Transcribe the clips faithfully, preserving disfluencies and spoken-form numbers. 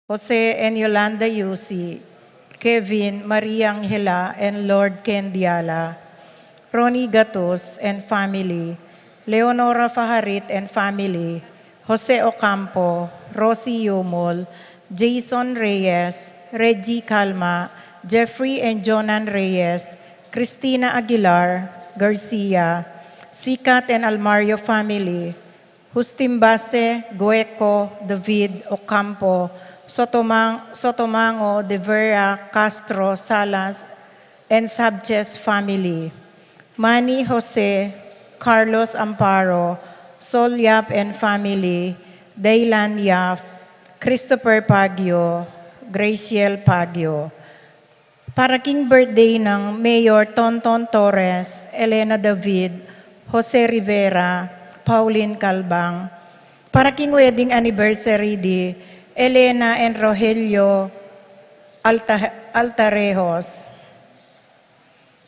Jose and Yolanda Yusi, Kevin, Maria Angela, and Lord Ken Diala, Ronnie Gatus and family, Leonora Fajarit and family, Jose Ocampo, Rosie Yumul, Jason Reyes, Reggie Calma, Jeffrey and Jonan Reyes, Christina Aguilar Garcia, Sikat and Almario family, Justin Baste, Gueco, David Ocampo, Sotomang-, Sotomango, De Vera, Castro, Salas, and Sabches family. Manny Jose, Carlos Amparo, Sol Yap and family, Daylan Yap, Christopher Pagio, Graciel Pagio. Para king birthday nang Mayor Tonton Torres, Elena David, Jose Rivera, Pauline Calbang. Para king wedding anniversary di Elena and Rogelio Alta-, Altarejos.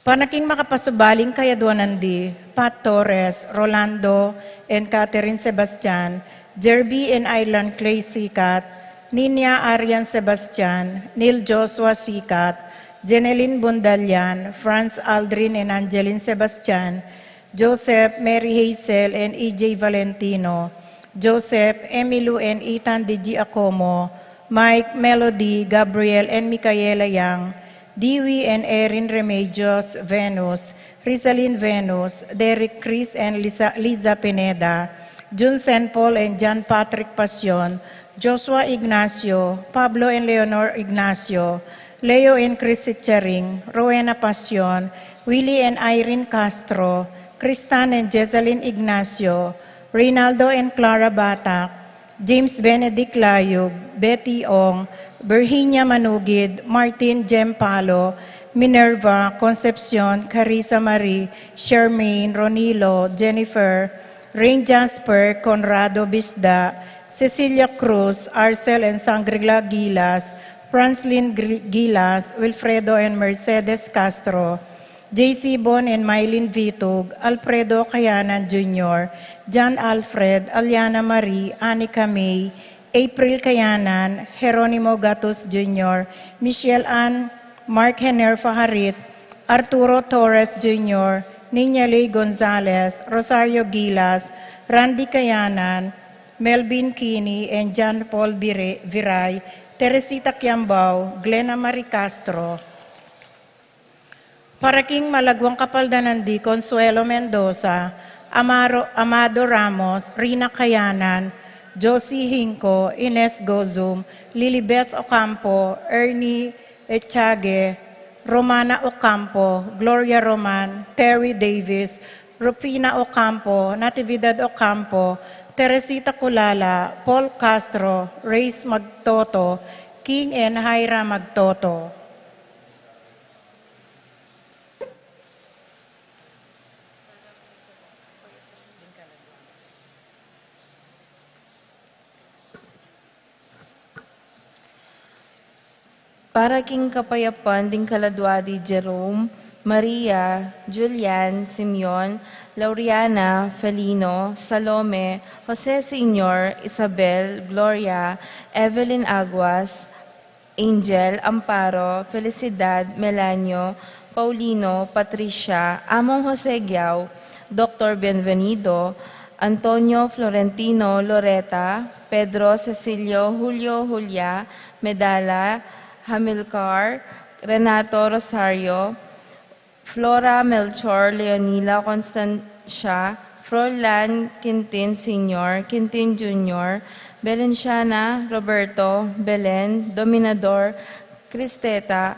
Para king makapasubaling kayadwanan di Pat Torres, Rolando and Catherine Sebastian, Jerby and Ireland Clay Sikat, Ninia Arian Sebastian, Neil Joshua Sikat, Jeneline Bundalian, Franz Aldrin and Angeline Sebastian, Joseph, Mary Hazel and E J Valentino, Joseph, Emilu and Ethan de Giacomo, Mike, Melody, Gabriel and Micaela Yang, Dewey and Erin Remedios Venus, Rizalin Venus, Derek Chris and Liza, Liza Pineda, Jun Saint Paul and John Patrick Pasion, Joshua Ignacio, Pablo and Leonor Ignacio, Leo and Chris Sicharing, Rowena Pasion, Willie and Irene Castro, Kristan and Jesselyn Ignacio, Reynaldo and Clara Batak, James Benedict Layug, Betty Ong, Virginia Manugid, Martin Jem Palo, Minerva, Concepcion, Carissa Marie, Charmaine, Ronilo, Jennifer, Rain Jasper, Conrado Bisda, Cecilia Cruz, Arcel and Sangrila Gilas, Franslin Gri-, Gilas, Wilfredo and Mercedes Castro, J C Bon and Mylene Vitug, Alfredo Kayanan Junior, John Alfred, Aliana Marie, Anika May, April Kayanan, Jeronimo Gatus Junior, Michelle Ann, Mark Henner Fajarit, Arturo Torres Junior, Niña Ley Gonzalez, Rosario Gilas, Randy Kayanan, Melvin Kini, and John Paul Vire-, Viray, Teresita Kiambao, Glena Marie Castro. Para king malagwang kapaldanan di Consuelo Mendoza, Amaro, Amado Ramos, Rina Kayanan, Josie Hinco, Ines Gozum, Lilibeth Ocampo, Ernie Echage, Romana Ocampo, Gloria Roman, Terry Davis, Rufina Ocampo, Natividad Ocampo, Teresita Culala, Paul Castro, Reyes Magtoto, King and Hyra Magtoto. Para king kapayapan ding kaladwa di Jerome, Maria, Julian, Simeon, Lauriana, Felino, Salome, Jose Senior, Isabel, Gloria, Evelyn Aguas, Angel, Amparo, Felicidad, Melanio, Paulino, Patricia, Among Jose Guiao, Doktor Bienvenido, Antonio, Florentino, Loreta, Pedro, Cecilio, Julio, Julia, Medala, Hamilcar, Renato, Rosario, Flora, Melchor, Leonila, Constancia, Froilan, Quintin Senior, Quintin Junior, Belenciana, Roberto, Belen, Dominador, Cristeta,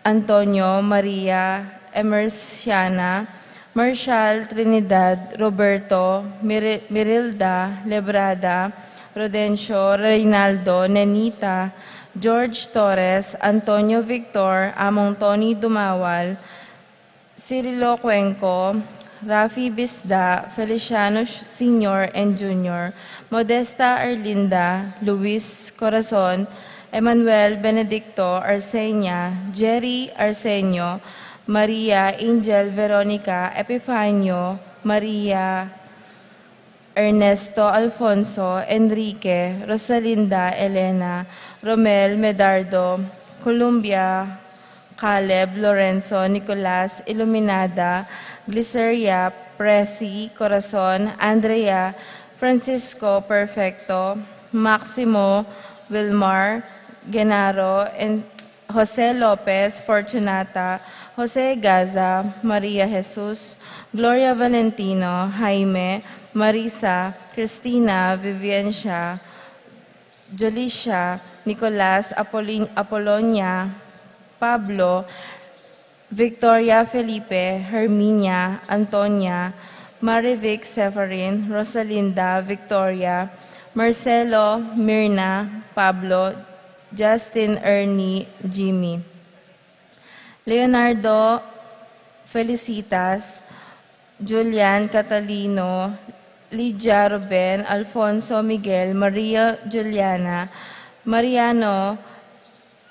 Antonio, Maria, Emerciana, Marshall, Trinidad, Roberto, Miri-, Mirilda, Lebrada, Rodencio, Reynaldo, Nenita, George Torres, Antonio Victor, Among Tony Dumawal, Cirilo Cuenco, Rafi Bisda, Feliciano Senior and Junior, Modesta Arlinda, Luis Corazon, Emmanuel Benedicto, Arsenia, Jerry Arsenio, Maria, Angel, Veronica, Epifanio, Maria, Ernesto, Alfonso, Enrique, Rosalinda, Elena, Romel Medardo, Columbia, Caleb, Lorenzo, Nicolas, Iluminada, Gliceria, Presi, Corazon, Andrea, Francisco, Perfecto, Maximo, Wilmar, Genaro, and Jose Lopez, Fortunata, Jose Gaza, Maria Jesus, Gloria Valentino, Jaime, Marisa, Cristina, Vivencia, Julicia, Nicolas, Apolin-, Apolonia, Pablo, Victoria, Felipe, Herminia, Antonia, Marivic, Severin, Rosalinda, Victoria, Marcelo, Mirna, Pablo, Justin, Ernie, Jimmy, Leonardo, Felicitas, Julian, Catalino, Lydia, Ruben, Alfonso, Miguel, Maria, Juliana, Mariano,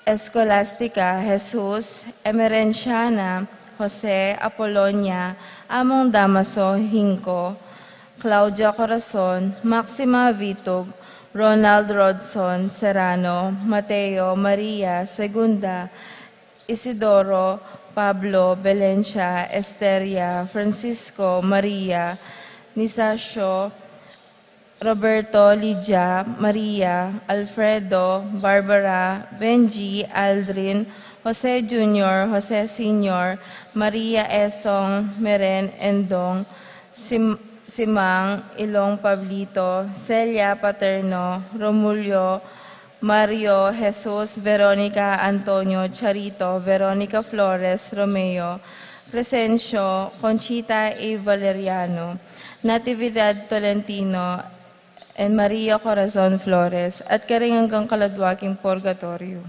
Escolastica, Jesus, Emerenciana, Jose, Apolonia, Among Damaso, Hinco, Claudia Corazon, Maxima, Vitug, Ronald, Rodson, Serrano, Mateo, Maria, Segunda, Isidoro, Pablo, Belencia, Esteria, Francisco, Maria, Nisacio, Roberto, Lydia, Maria, Alfredo, Barbara, Benji, Aldrin, Jose Junior, Jose Senior, Maria, Esong, Meren, Endong, Sim-, Simang, Ilong, Pablito, Celia, Paterno, Romulio, Mario, Jesus, Veronica, Antonio, Charito, Veronica, Flores, Romeo, Crescencio, Conchita, A. Valeriano, Natividad Tolentino, and Maria Corazon Flores, at karing anggang kaladwa king purgatorio.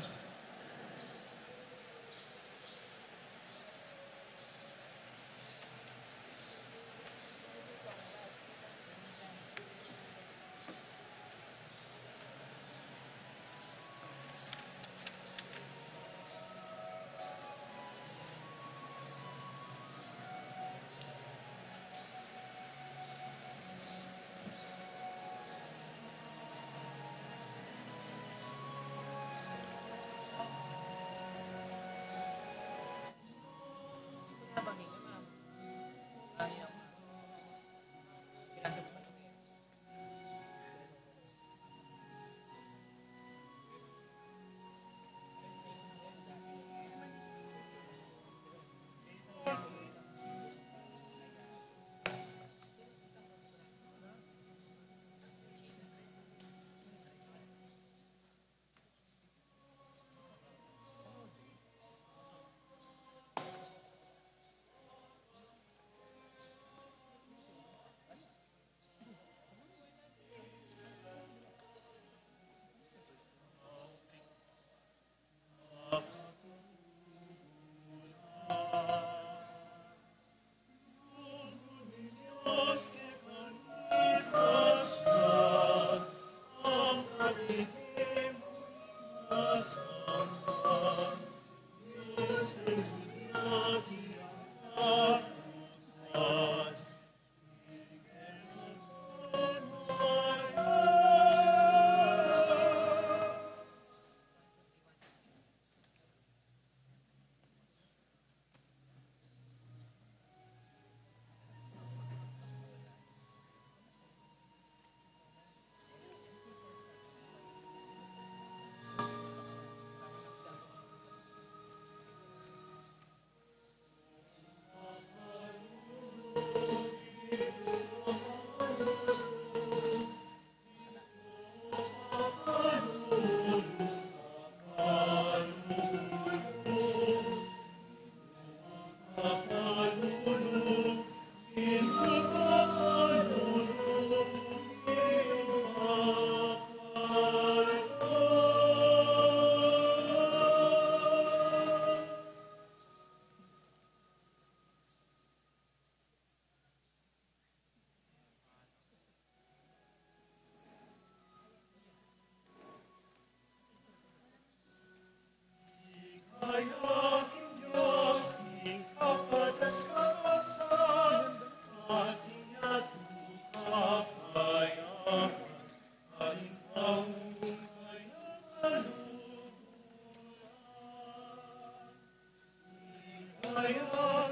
kaya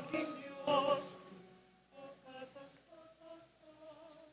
king Dios, pagkat asta pasal.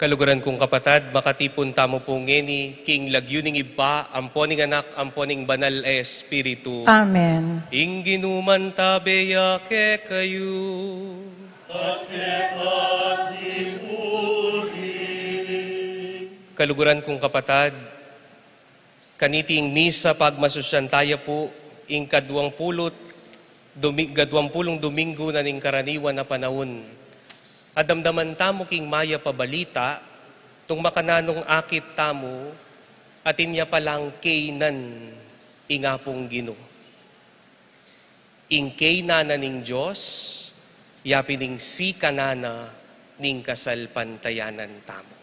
Kaluguran kung kapatad, makatipun tamu pu ngeni king lagyu ning Ibpa, ampo ning Anak, ampo ning Banal a Espiritu. Amen. Ing Ginu mantabe ya kekayu. At keka rin. Kaluguran kung kapatad, kaniting misa pagmasusyan taya pu ing kaduang pulu't dumi-, kaduang pulung Dominggu na ning karaniwan a panaun. Adamdaman tamu king mayap a balita, nung makananung akit tamu, atin ya palang keynan ing Apung Ginu. Ing keynan na ning Dios, ya pin ing sikanan na ning kasalpantayanan tamu.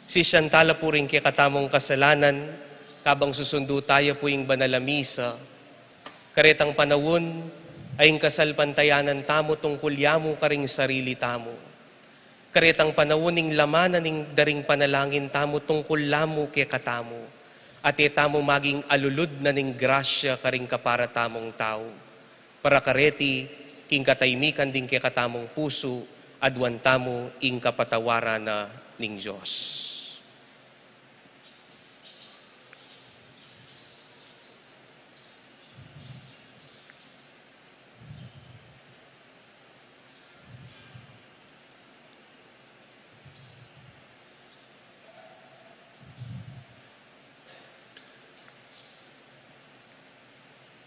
Sisian tala pu ring kekatamung kasalanan, kabang susundu taya pu ing banal a misa. Karetang panaun, a ing kasalpantayanan tamu tungkul ya mu karing sarili tamu. Karetang panaun, ing laman na ning daring panalangin tamu tungkul la mu kekatamu. At e tamu maging alulud na ning grasya karing kapara tamung tau. Para kareti, king kataimikan ding kekatamung pusu, aduan tamu ing kapatawaran na ning Dios.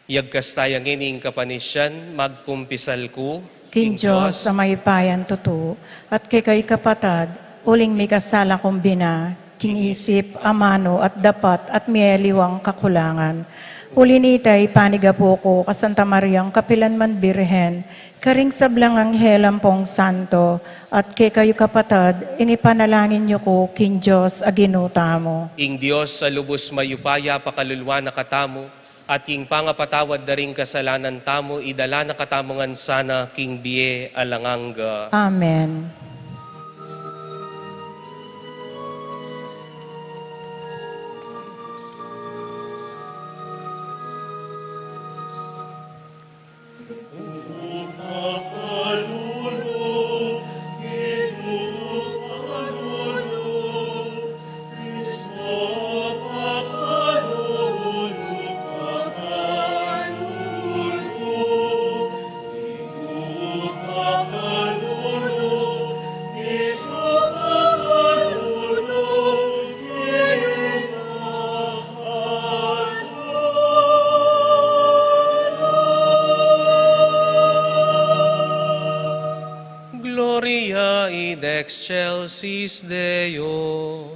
Yagkas taya ngeni ing kapanisian, magkumpisal ku king Dios a mayupayang tutu, at kekayu kapatad, uling mikasala kung bina, king isip, amanu, at dapat, at miyaliwang kakulangan. Uli nita, ipanigapu ku ka Santa Mariang kapilan man Birhen, karing sablang anghel ampong santo, at kekayu kapatad, ing ipanalangin yu ku king Dios a Ginu tamu. Ing Dios a lubus mayupaya pakalulu na katamu, at ing pangapatawad da ring kasalanan tamu, idala na katamu ngan sana king bie alang angga. Amen. Gloria in excelsis Deo.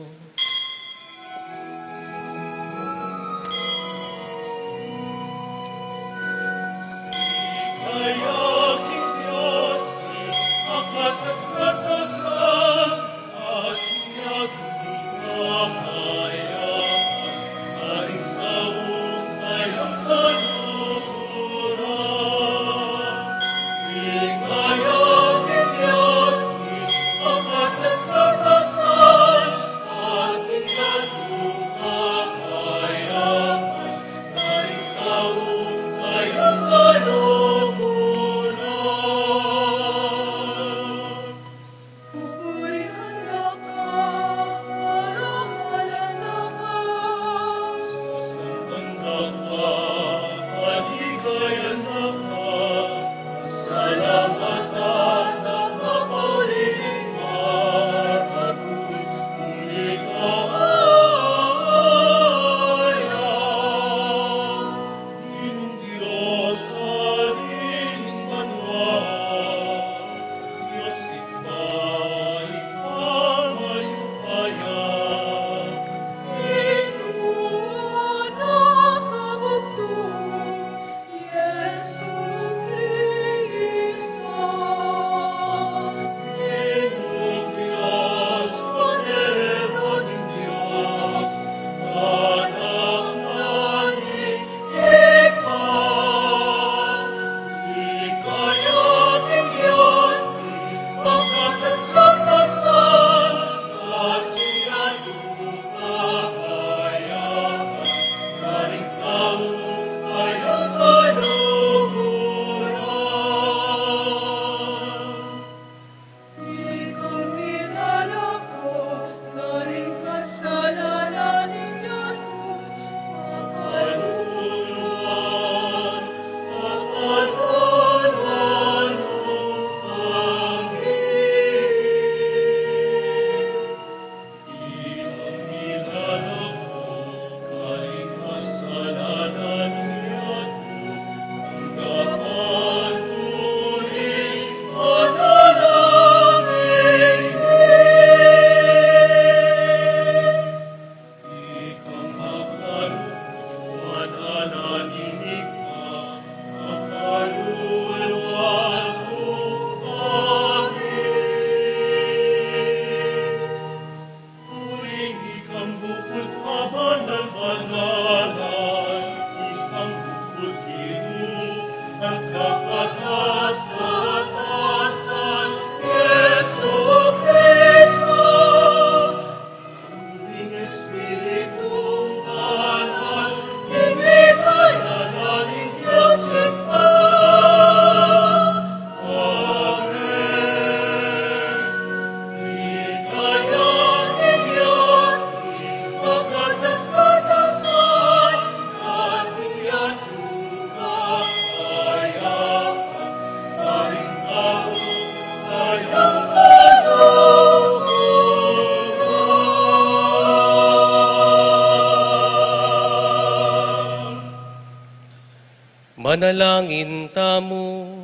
Manalangin tamu.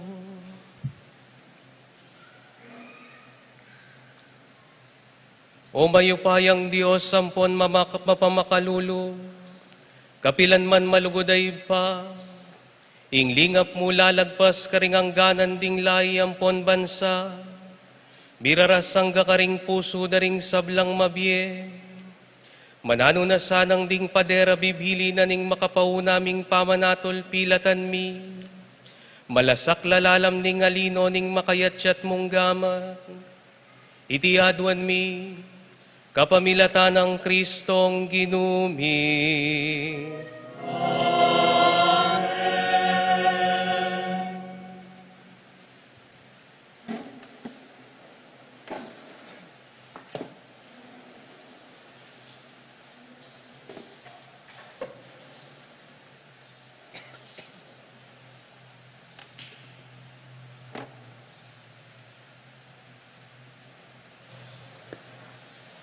O mayupayang Dios, ampon mamak-, mapamakalulu, kapilan man malugud a Ibpa, ing lingap mu lalagpas karing angganan ding lahi ampon bansa, miraras angga karing pusu da ring sablang mabie. Mananu na sanang ding pader a bibili na ning makapauna ming pamanatul pilatan mi, malasak lalalam ning alino ning makayatyat mung gamat. Iti aduan mi, kapamilatan nang Kristong Ginu mi.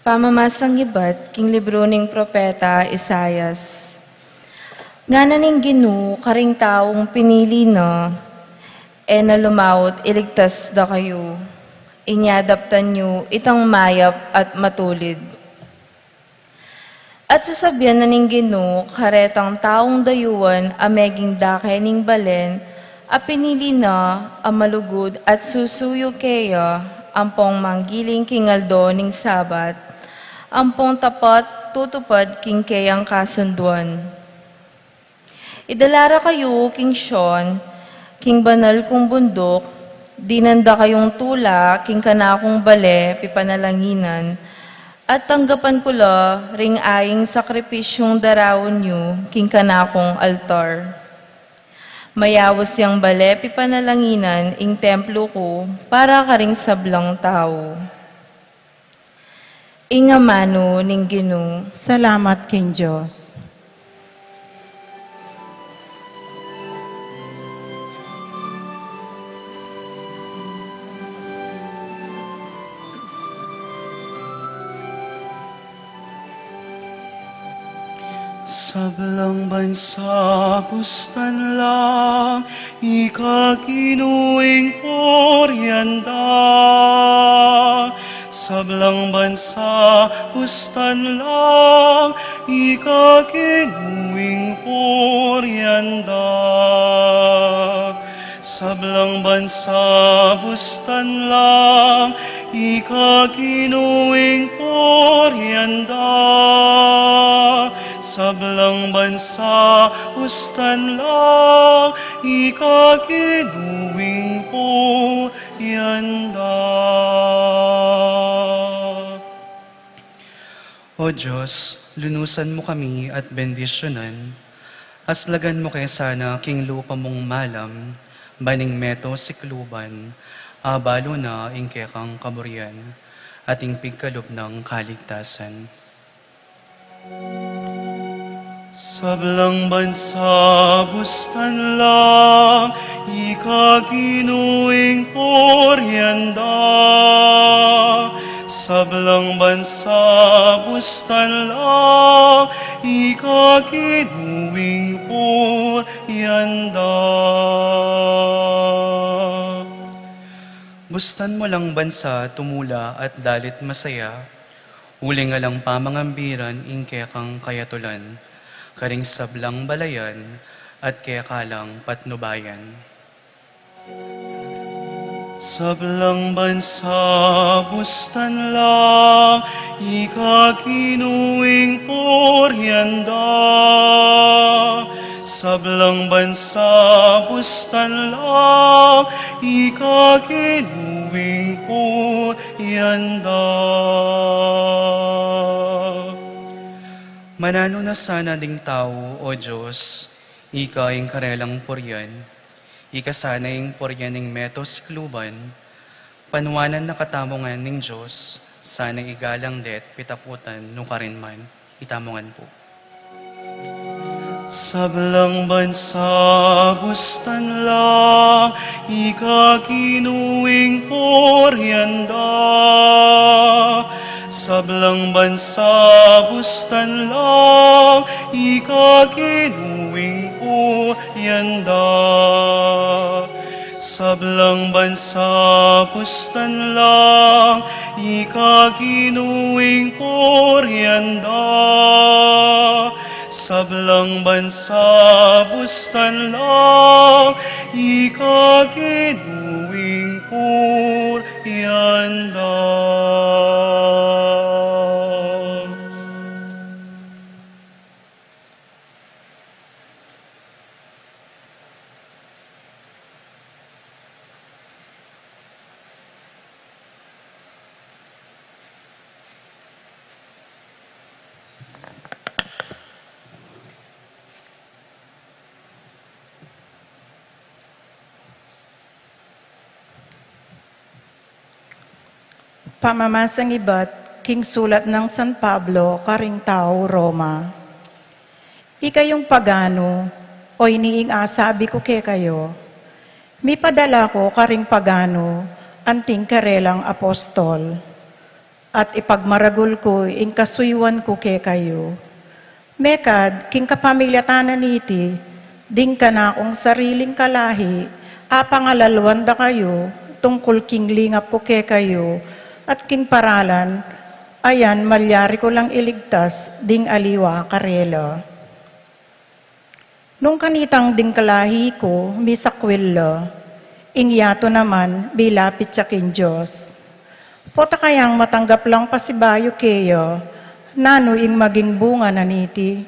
Pamamasang ibat king libru ning propeta Isaias. Ngana ning Ginu karing taung pinili na, e na lumaut iligtas da kayu. Inya daptan yu itang mayap at matulid. At sasabian na ning Ginu karetang taung dayuan a meging dake ning balen, a pinili na a malugud at susuyu keya, ampong manggiling king aldo ning Sabat, ampong tapat tutupad king keyang kasunduan. Idala ra kayu king Sion, king banal kung bunduk, dinan da kayung tula king kanakung bale pipanalanginan, at tanggapan ku la ring aying sakripisyung daraun yu king kanakung altar. Mayaus yang bale pipanalanginan ing templo ku para karing sablang tau. Ing amanu ning Ginu. Salamat king Dios. Sablang bansa, bustan lang, ika Ginu ing purian da. Sablang bansa, bustan lang, ika Ginu ing purian da. Sablang bansa, bustan lang, ika Ginu ing purian da. Sablang bansa, bustan lang, ika Ginu ing purian da. O Dios, lunusan mu kami at bendisyunan, aslagan mu ke sana king lupa mung malam, ban ing meto sikluban, abalu na ing kekang kaburian, at ing pigkalub nang kaligtasan. Sablang bansa, bustan lang, ika Ginu ing purian da. Sablang bansa, bustan lang, ika Ginu ing purian da. Bustan mu lang bansa tumula at dalit masaya, uling alang pamangambiran ing kekang kayatulan, karing sablang balayan at keka lang patnubayan. Sablang bansa, bustan lang, ika Ginu ing purian da. Sablang bansa, bustan lang, ika Ginu ing purian da. Mananu na sana ding tau, O Dios, ika ing karelang purian, ika sana ing purian ning meto sikluban, panuanan na katamu ngan ning Dios, sana igalang de't pitakutan nu karin man. Itamu ngan pu. Sablang bansa, bustan lang, ika Ginu ing purian da. Sablang bansa, bustan lang, ika Ginu ing purian da. Sablang bansa bustan lang, ika Ginu ing purian da. Sablang bansa bustan lang, ika Ginu ing purian da. Pamamasang ibat king sulat nang San Pablo karing tau Roma. Ikayung paganu, o ini ing asabi ku kekayu, mipadala ku karing paganu anting karelang apostol, at ipagmaragul ku ing kasuyuan ku kekayu. Mekad king kapamilyatan na niti, ding kanakung sariling kalahi, apangalaluan da kayu tungkul king lingap ku kekayu, at king paralan, ayan malyari ku lang iligtas ding aliwa karela. Nung kanitang ding kalahi ku, misakwil la, ing yatu naman, milapit ya king Dios. Pota kayang matanggap lang pasibayu keya, nanu ing maging bunga na niti?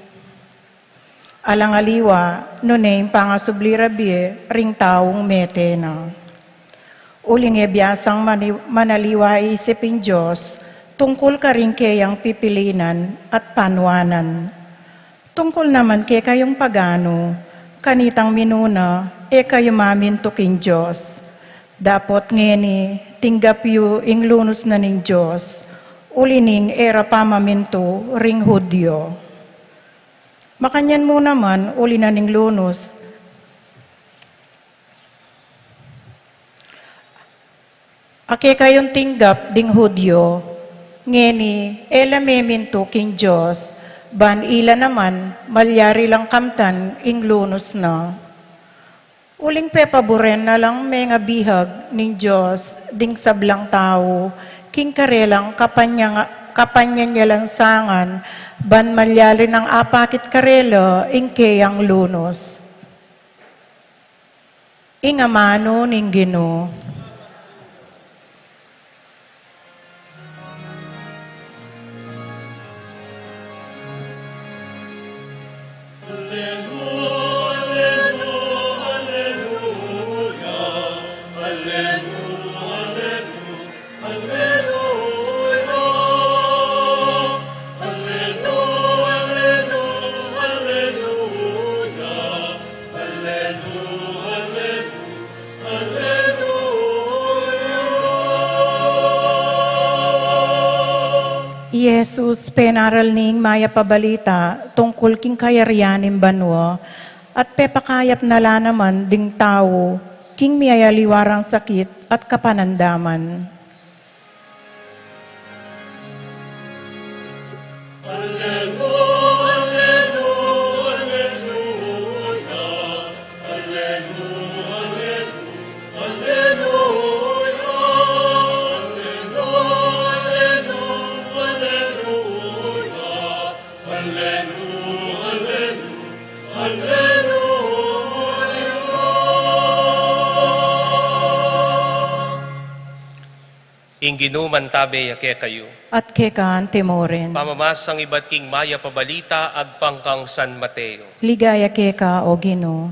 Alang aliwa, nune ing pangasubli ra bie ring taung mete na. Uling e biasang mani-, manaliwa isip ing Dios tungkul karing keyang pipilinan at panuanan. Tungkul naman kekayung paganu, kanitang minuna, e kayu mamintu king Dios. Dapot ngeni, tinggap yu ing lunus na ning Dios, uli ning e ra pamamintu ring Judio. Makanyan mu naman, uli na ning lunus, a kekayung tinggap ding Judio, ngeni e la memintu king Dios, ban ila naman malyari lang kamtan ing lunus na. Uling pepaburen na lang mengabihag ning Dios ding sablang tau king karelang kapanyang-, kapanyanyalansangan, ban malyari nang apakit karela ing keyang lunus. Ing amanu ning Ginu. I Jesus, penaral ne ing mayap a balita tungkul king kayarian ning banua, at pepakayap na la naman ding tau king miyayaliwa rang sakit at kapanandaman. Ing Ginu mantabe ya kekayu. At keka antimurin. Pamamasang ibat king mayap a balita agpang kang San Mateo. Ligaya keka, o Ginu.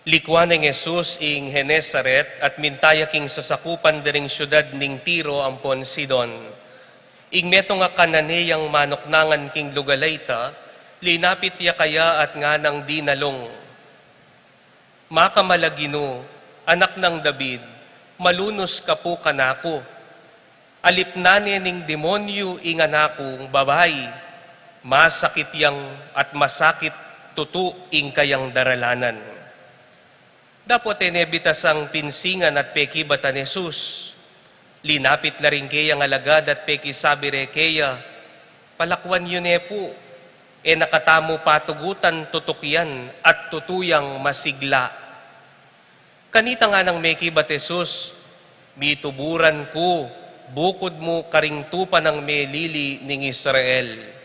Likuan neng Jesus ing Genesaret at minta ya king sasakupan da ring siudad ning Tiro ampon Sidon. Ing metung a Cananeang manuknangan king lugal a ita, linapit ya kaya at nganang dinalung, "Makamal a Ginu, Anak nang David, malunus ka pu kanaku. Alipnan ne ning demonyu ing anak kung babai, masakit yang at masakit tutu ing kayang daralanan." Dapot e ne bitasang pinsingan at pekibat nang Jesus. Linapit la ring keyang alagad at pekisabi re keya, "Palakuan yu ne pu, e na katamu patugutan tutukian at tutu yang masigla." Kanita nganang mekibat Jesus, "Mituburan ku bukud mu karing tupa nang melili ning Israel."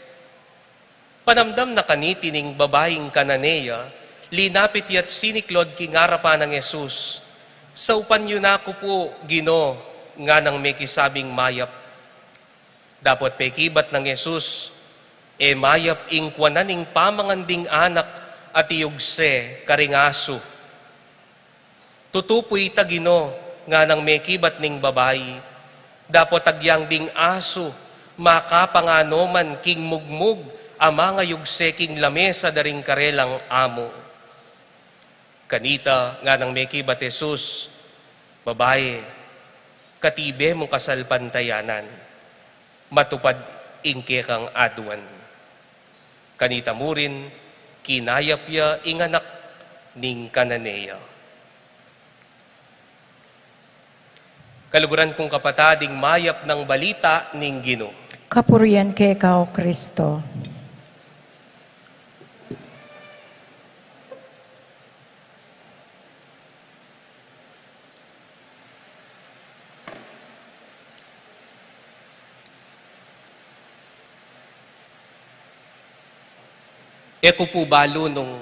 Panamdam na kaniti ning babaing Cananea, linapit ya't siniklod king arapan nang Jesus. "Saupan yu na ku pu, Ginu," nganang mekisabing mayap. Dapot pekibat nang Jesus, "E mayap ing kuanan ing pamangan ding anak at iyugse karing asu." "Tutu pu ita, Ginu," nganang mekibat ning babai, "dapot agyang ding asu makapangano man king mugmug a mangayugse king lamesa da ring karelang amu." Kanita nganang mekibat Jesus, "Babai, katibe mung kasalpantayanan, matupad ing kekang aduan." Kanita murin, kinayap ya ing anak ning Cananea. Kaluguran kung kapatad, ing mayap nang balita ning Ginu. Kapurian keka, O Kristo. E ku pu balu nung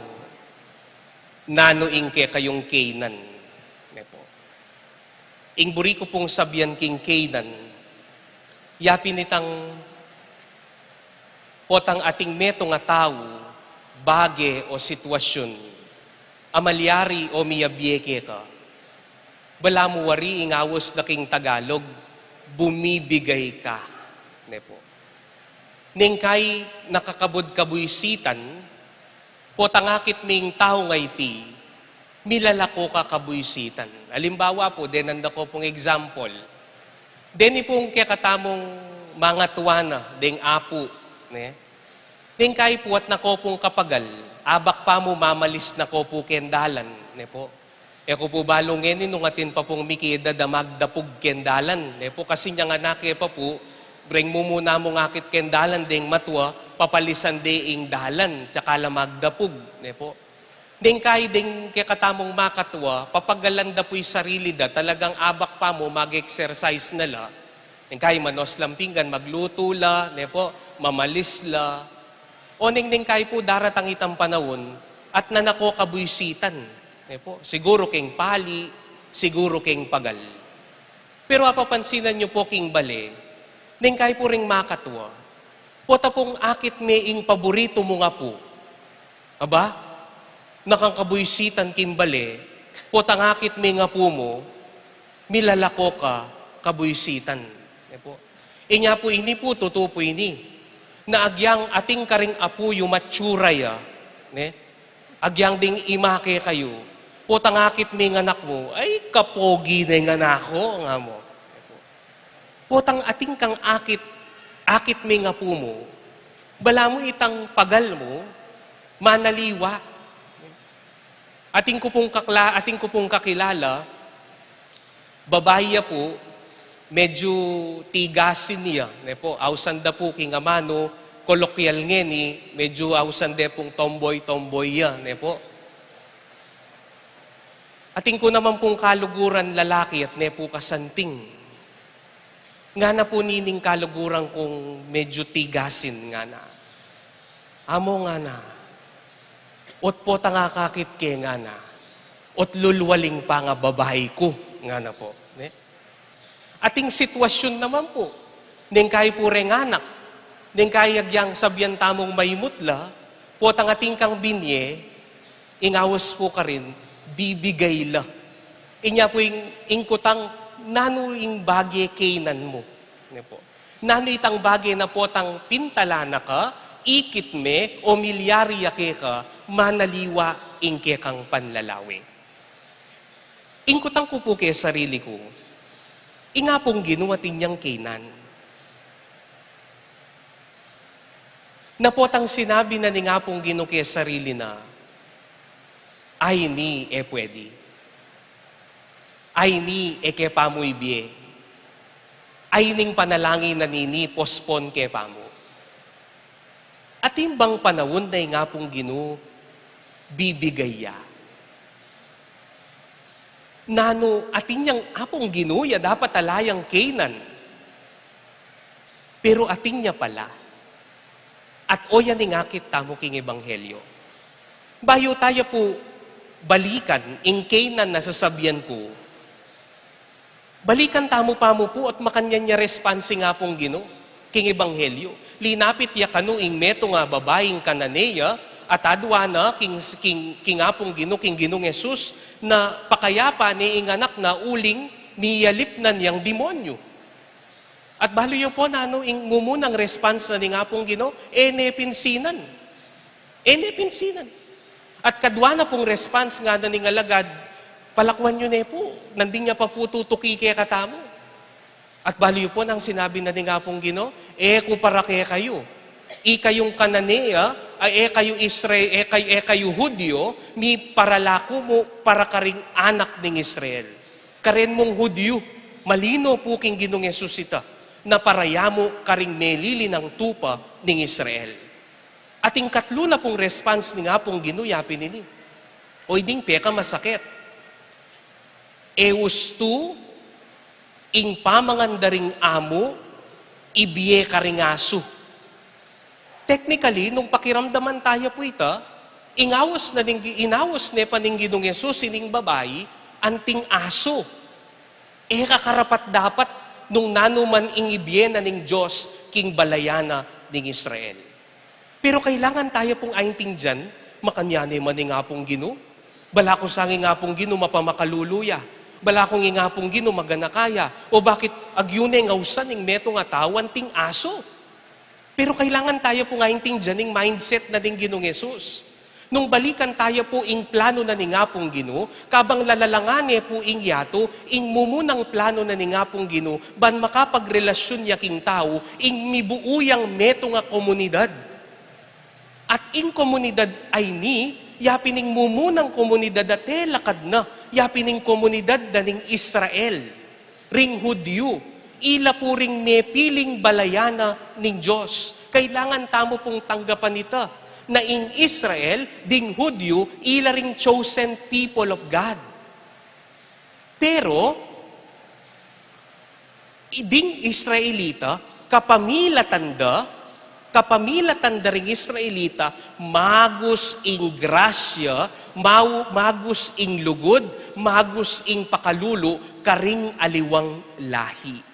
nanu ing kekayung Canaan, ne pu. Ing buri ku pung sabian king Canaan, ya pin itang potang ating metung a tau, bage o sitwasyun a malyari o miyabie keka. Balamu wari ing aus da king Tagalog, bumibigay ka, ne pu. Neng kai nakakabud kabuisitan, potang akit me ing tau nga iti, milalako ka kabuisitan. Alimbawa pu, denan da ko pung example. Deni pung kekatamung mangatua na, deng apu, ne? Neng kai pu at nako pung kapagal, abak pa mu mamalis nako pu keng dalan, ne pu. E ku pu balu ngeni nung atin pa pung mikiedad a magdapug keng dalan, ne pu, kasi nyang anak e pa pu, reng mumuna mung akit keng dalan deng matua, papalisan de ing dalan, tsaka la magdapug, ne pu. Neng kai deng kekatamung makatua, papagalan da pu ing sarili da, talagang abak pa mu mag-exercise na la. Neng kai manos lang pinggan, maglutu la, ne pu, mamalis la. O neng, neng kai pu daratang itang panaun, at nanako kabuisitan, ne pu, siguru keng pali, siguru keng pagal. Pero apapansinan yu pu king bale, neng kai pu reng makatua, pota pung akit me ing paburitu mung apu. Aba, nakang kabuisitan king bale, potang akit me ing apu mu, milalako ka kabuisitan. Ne pu. Inya pu ini pu, tutu pu ini. Na agyang atin karing apu yu matsura ya, ne? Agyang ding ima kekayu, potang akit me ing anak mu, "Ay, kapogi ne ing anak ku," nga mu. Potang atin kang akit, akit me ing apu mu, balamu itang pagal mu, manaliwa. Atin ku pung kakla-, atin ku pung kakilala, babai ya pu, medyu tigasin ya, ne pu. Ausan da pu king amanu, kolokyal ngeni, medyu ausan de pung tomboy-tomboy ya, ne pu. Atin ku naman pung kaluguran lalaki at ne pu kasanting. Ngana pu nining kaluguran kung medyu tigasin, ngana, "Amu," ngana, "ot potang akakit ke," ngana, "ot lulwaling pa nga babai ku," ngana pu, ne? Ating sitwasyun naman pu, neng kai pu reng anak, neng kai agyang sabian tamung maimut la, potang atin kang binie, ing aus pu karin, bibigay la. Inya pu ing, ing kutang, nanu ing bage kainan mu, ne pu. Nanu itang bage na potang pintalan na ka, ikit me, o milyari ya keka, manaliwa ing kekang panlalawe. Ing kutang ku pu ke sarili ku, ing Apung Ginu atin yang kainan. Na potang sinabi na ning Apung Ginu ke sarili na, "Ay, ini e pwede. Ay ni, e ke pamu ibie. Ay ning panalangin na nini, postpone ke pamu. Atin bang panaun na ing Apung Ginu bibigay ya? Nanu, atin yang Apung Ginu ya dapat ala yang Canaan. Pero atin ya pala. At oyan ing akit tamu king ebanghelyo. Bayu taya pu balikan ing Canaan na sasabian ku, balikan tamu pamu pu at makanyan ya response ing Apung Ginu king ebanghelyo. Linapit ya kanu ing metung a babaing Cananea, at adwan na king, king, king Apung Ginu, king Ginung Jesus, na pakayapa ne ing anak na uling miyalipnan yang demonyo. At balu yu pu nanu ing mumunang response na ning Apung Ginu, e ne pinsinan. E ne pinsinan. At kadwa na pung response ngana ning alagad, palakuan yu ne pu, nandin ya pa pu tutuki kekatamu. At balu yu pu nang sinabi na ning Apung Ginu, e ku para kekayu. Ikayung Cananea, ay e kayu Isra-, e kayu, e kayu Hudyo, miparalaku mu para karing anak ning Israel. Karen mung Hudyo, malino pu king Ginung Jesus ita, na para ya mu karing melilinang tupa ning Israel. At ing katlu na pung response ning Apung Ginu ya pin ini. Oy, ding pekamasakit. E ustu ing pamangan da ring amu, ibie karing asu. Technically, nung pakiramdaman taya pu ita, inaus na ning, inaus ne pa ning Ginung Jesus ining babai anting asu. E ka karapat-dapat nung nanu man ing ibie na ning Dios king balayan na ning Israel. Pero kailangan taya pung aintindian, makanyan ne man ing Apung Ginu. Balaku sanging Apung Ginu mapamakalulu ya. Balaku ing Apung Ginu maganaka ya. O bakit agyu ne ngausan ing metung a tau anting asu? Pero kailangan taya pung aintindian ing mindset na ning Ginung Jesus. Nung balikan taya pu ing plano na ning Apung Ginu, kabang lalalangan ne pu ing yatu, ing mumunang plano na ning Apung Ginu, ban makapagrelasyon ya king tau, ing mibuu yang metung a komunidad. At ing komunidad a ini, ya pin ing mumunang komunidad a telakad na, ya pin ing komunidad da ning Israel, ring Hudyo, ila pu ring mepiling balayan na ning Dios. Kailangan tamu pung tanggapan ita, na ing Israel, ding Hudyo, ila ring chosen people of God. Pero, i-, ding Israelita, kapamilatan da, kapamilatan da ring Israelita, magus ing grasya, mau-, magus ing lugud, magus ing pakalulu, karing aliwang lahi.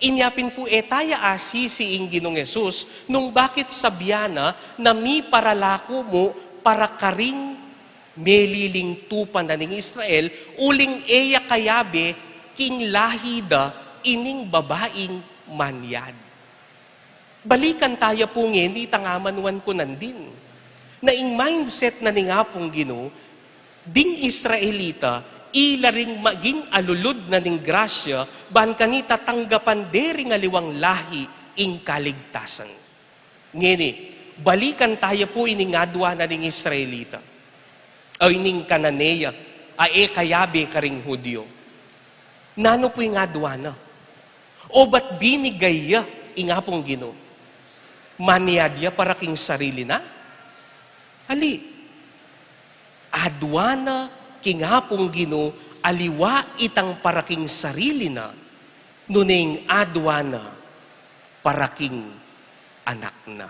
Inya pin pu e taya asisi ing Ginung Jesus, nung bakit sabian na, na miparalaku mu para karing meliling tupa na ning Israel, uling e ya kayabe king lahi da ining babaing manyad. Balikan taya pu ngeni itang amanuan ku nandin. Na ing mindset na ning Apung Ginu, ding Israelita, ila ring maging alulud na ning grasya, ban kanita tanggapan de ring aliwang lahi ing kaligtasan. Ngeni, balikan taya pu ining adwan na ning Israelita, o ining Cananea, a e kayabe karing Hudyo. Nanu pu ing adwan na? O ba't binigay ya ing Apung Ginu? Manyad ya para king sarili na? Ali, adwan na king Apung Ginu, aliwa itang para king sarili na, nune ing adwan na para king anak na.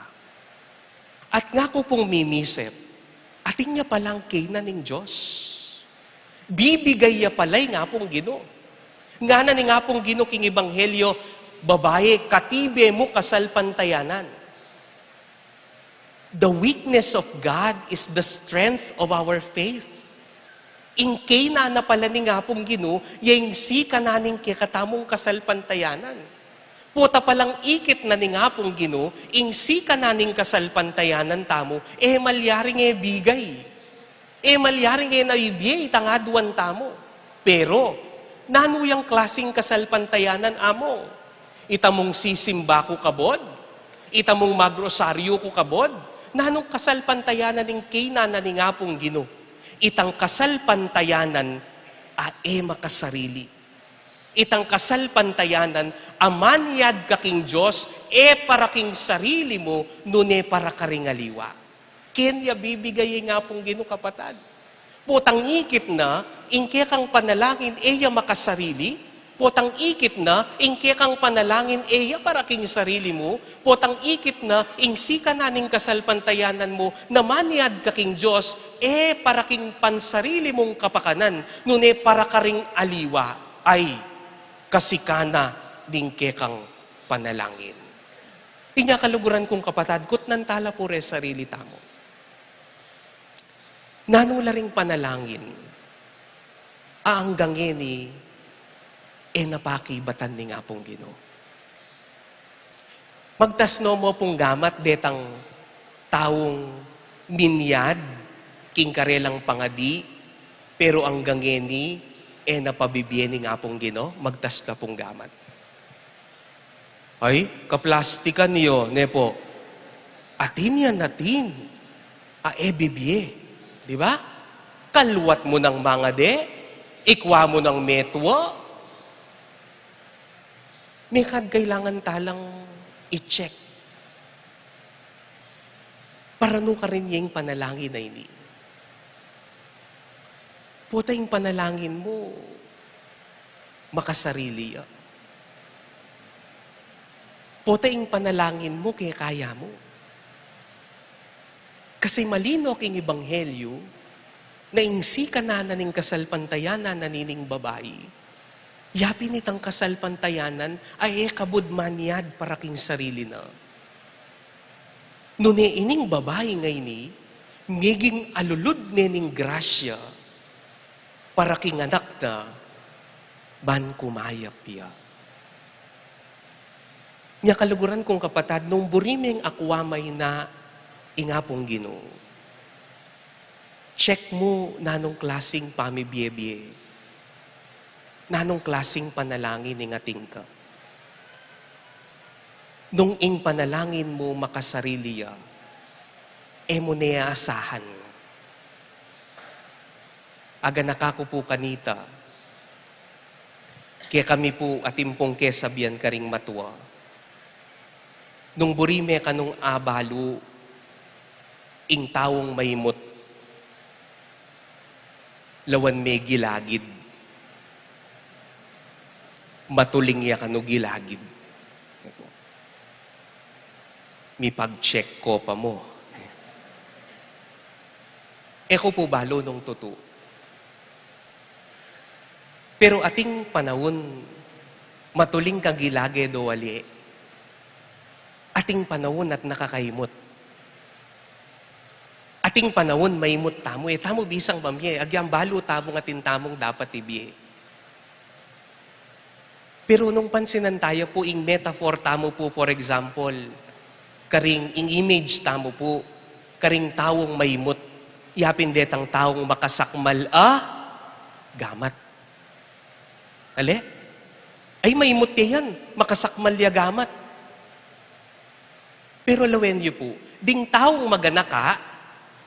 At ngaku pung mimisip, atin ya palang Canaan ing Dios. Bibigay ya pala ing Apung Ginu. Ngana ning Apung Ginu king Ebanghelyo, babai, katibe mu kasalpantayanan. The weakness of God is the strength of our faith. Ing Canaan na pala ning Apung Ginu, ya ing sikanan ning kekatamung kasalpantayanan. Pota palang ikit na ning Apung Ginu, ing sikanan ning kasalpantayanan tamu, e malyaring e bigay. E malyaring e na ibie itang adwan tamu. Pero, nanu yang klasing kasalpantayanan, Among? Ita mung sisimba ku kabud? Ita mung magrosaryu ku kabud? Nanung kasalpantayanan ning Canaan na ning Apung Ginu? Itang kasalpantayanan a e makasarili. Itang kasalpantayanan a manyad ka king Dios, e para king sarili mu, nune para karing aliwa. Keni ya bibigay ing Apung Ginu, kapatad. Potang ikit na, ing kekang panalangin e ya makasarili. Potang ikit na, ing kekang panalangin e ya para king sarili mu. Potang ikit na, ing sikanan ning kasalpantayanan mu, na manyad ka king Dios, e para king pansarili mung kapakanan, nune para karing aliwa. Ay, kasikana ning kekang panalangin. Inya kaluguran kung kapatad, kutnan tala pu re sarili tamu. Nanu la ring panalangin a anggang ngeni e na pakibatan ning Apung Ginu? Magtas no mu pung gamat detang taung minyad king karelang pangadi, pero anggang ngeni e na pabibie ning Apung Ginu? Magtas ka pung gamat. Ay, kaplastikan yu, ne pu? Atin yan, atin. A e bibie. Di ba? Kalwat mu nang mangade, ikwa mu nang metua. Mekad kailangan talang i-check. Para nu karin ya ing panalangin a ini? Pota ing panalangin mu makasarili ya? Pota ing panalangin mu kekaya mu? Kasi malino king ebanghelyu na ing sikanan na ning kasalpantayanan na nining babai, yapin itang kasalpantayanan a e kabud manyad para king sarili na. Nune ining babai ngeni, meging alulud ne ning grasya para king anak na ban kumayap ya. Nya kaluguran kung kapatad, nung buri meng akwa mayna ing Apung Ginu, check mu nanung klasing pamibie-bie, nanung klasing panalangin ing atin ka. Nung ing panalangin mu makasarili ya, e mu ne asahan. Aganaka ku pu kanita, kekami pu atin pung kesabian karing matua. Nung buri me kanung abalu ing taung maimut, lawan me gilagid. Matuling ya kanu gilagid. Mipag-check ko pa mu. E ku pu balu nung tutu. Pero ating panaun, matuling ka gilagid o ali, ating panaun at nakakaimut. Ating panaun, maimut tamu. E tamu bisang mamie, agyang balu tamung atin tamung dapat ibie. Pero nung pansinan taya pu ing metaphor tamu pu, for example, karing ing image tamu pu, karing taung maimut, yapin detang taung makasakmal a gamat. Ale? Ay, maimut ya yan, makasakmal ya gamat. Pero lawen yu pu, ding taung maganaka,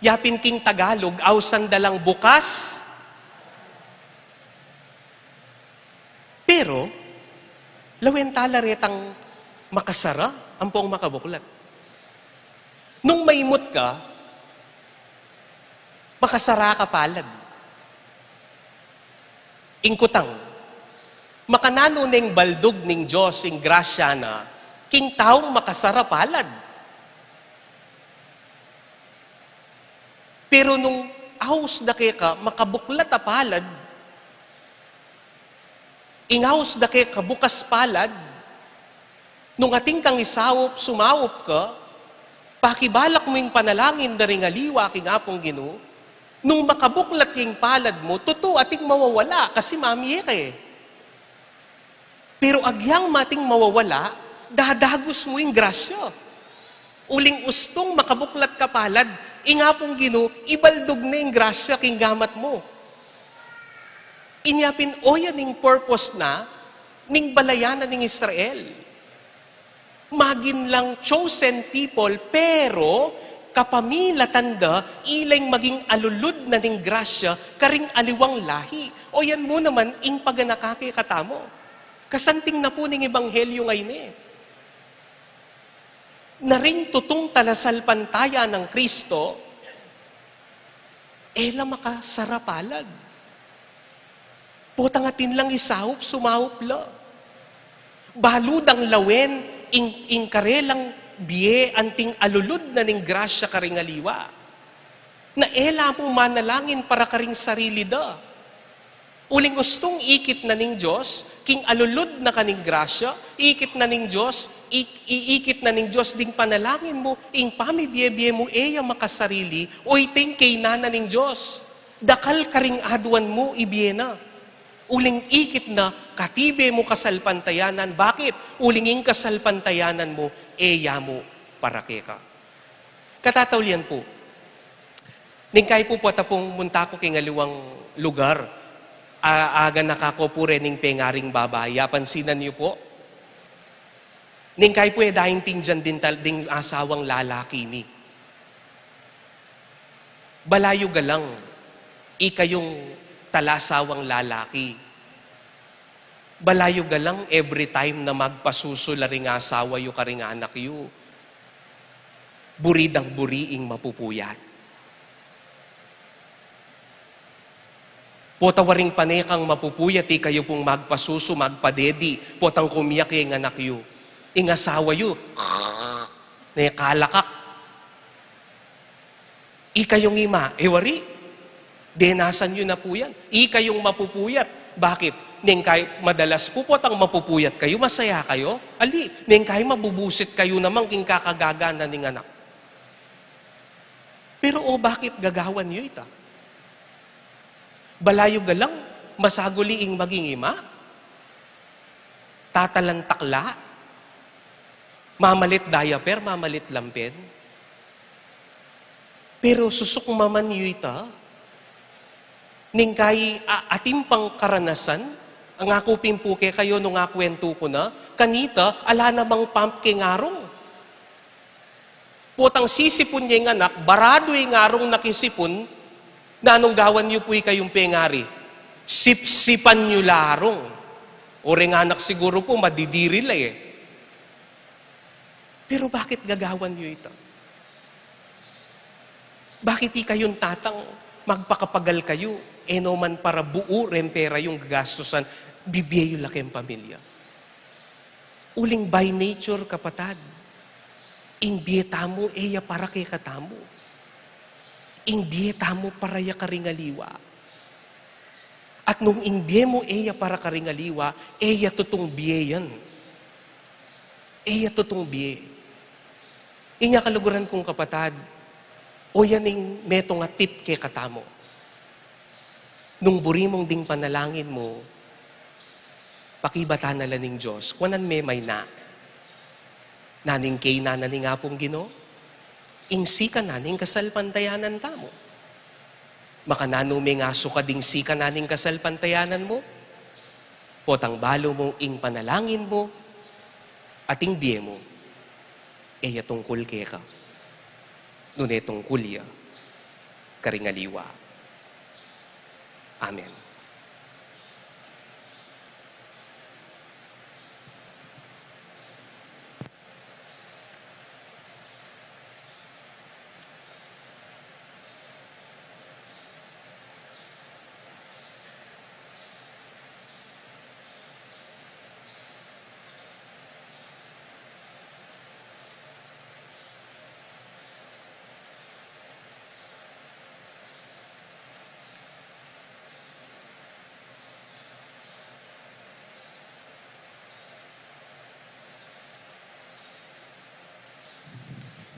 yapin king Tagalog, ausan da lang bukas. Pero, lawen tala retang makasara, ampong makabuklat. Nung maimut ka, makasara ka palad. Ing kutang, makananu neng baldug ning Dios ing grasya na king taung makasara palad? Pero nung aus da keka makabuklat a palad, ing aus da keka bukas palad, nung atin kang isaup, sumaup ka, pakibalak mu ing panalangin da ring aliwa king Apung Ginu, nung makabuklat ya ing palad mu, tutu ating mawawala kasi mamie ka e. Pero agyang mating mawawala, dadagus mu ing grasya. Uling ustung makabuklat ka palad, ing Apung Ginu, ibaldug ne ing grasya king gamat mu. Inya pin, o yan ing purpose na ning balayan na ning Israel. Magin lang chosen people, pero Kapamilatan da, ila ing maging alulud na ning grasya karing aliwang lahi. O yan mu naman ing paganaka kekatamu. Kasanting na pu ning ebanghelyo ngeni, na ring tutung talasalpantaya nang Kristo, e la makasarapalad. Potang atin lang isaup, sumaup la. Balu dang lawen ing, ing karelang bie anting alulud na ning grasya karing aliwa. Na e la mu manalangin para karing sarili da. Uling ustung ikit na ning Dios king alulud na kaning grasya, ikit na ning Dios, ik-, iikit na ning Dios ding panalangin mu, ing pamibie-bie mu e ya makasarili, o iting kaynan na ning Dios. Dakal karing aduan mu ibie na. Uling ikit na katibe mu kasalpantayanan. Bakit? Uling ing kasalpantayanan mu e ya mu para keka. Katataulian pu. Neng kayi pu, pota pung munta ku king aliwang lugar, a-, aganaka ku pu rening pengaring babai. Apansinan yu pu. Neng kayi pu, e da ing tindian ding tal-, ding asawang lalaki ini. Balayu galang, ikayung talasawang lalaki. Balayu galang, every time na magpasusu la ring asawa yu karing anak yu, buri dang buri ing mapupuyat. Pota waring pane kang mapupuyat, ikayu pung magpasusu, magpadedi, potang kumiak ya ing anak yu, ing asawa yu, ne kalakak. Ikayung ima, e wari, denasan yu na pu yan. Ikayung mapupuyat. Bakit? Neng kayi madalas pu, potang mapupuyat kayu, masaya kayu? Ali, neng kayi mabubusit kayu naman king kakagagana ning anak. Pero o, bakit gagawan yu ita? Balayu galang, masaguli ing maging ima, tatalantak la, mamalit diaper, mamalit lampin. Pero susukmaman yu ita, neng kayi a-, atin pang karanasan, ing aku pin pu kekayu nung akwentu ku na, kanita, ala namang pump keng arung. Potang sisipun ya ing anak, baradu ing arung na kisipun, nanung gawan yu pu ikayung pengari? Sipsipan yu la arung. O reng anak siguru pu, madidiri la e. Pero bakit gagawan yu ita? Bakit ikayung tatang magpakapagal kayu, e no man para buu reng pera yung gagastusan, bibie yu la keng pamilya? Uling by nature, kapatad, ing bie tamu e ya para kekatamu. Ing bie tamu para ya karing aliwa. At nung ing bie mu e ya para karing aliwa, e ya tutung bie yan. E ya tutung bie. Inya kaluguran kung kapatad, o yan ing metung a tip kekatamu. Nung buri mung ding panalangin mu, pakibatan na la ning Dios, kuanan me maina. Nanu ing kaynan na ning Apung Ginu? Ing sikan na ning kasalpantayanan tamu. Makananu meng asukad ing sikan na ning kasalpantayanan mu? Potang balu mu ing panalangin mu at ing bie mu e ya tungkul keka, nune tungkul ya karing aliwa. Amen.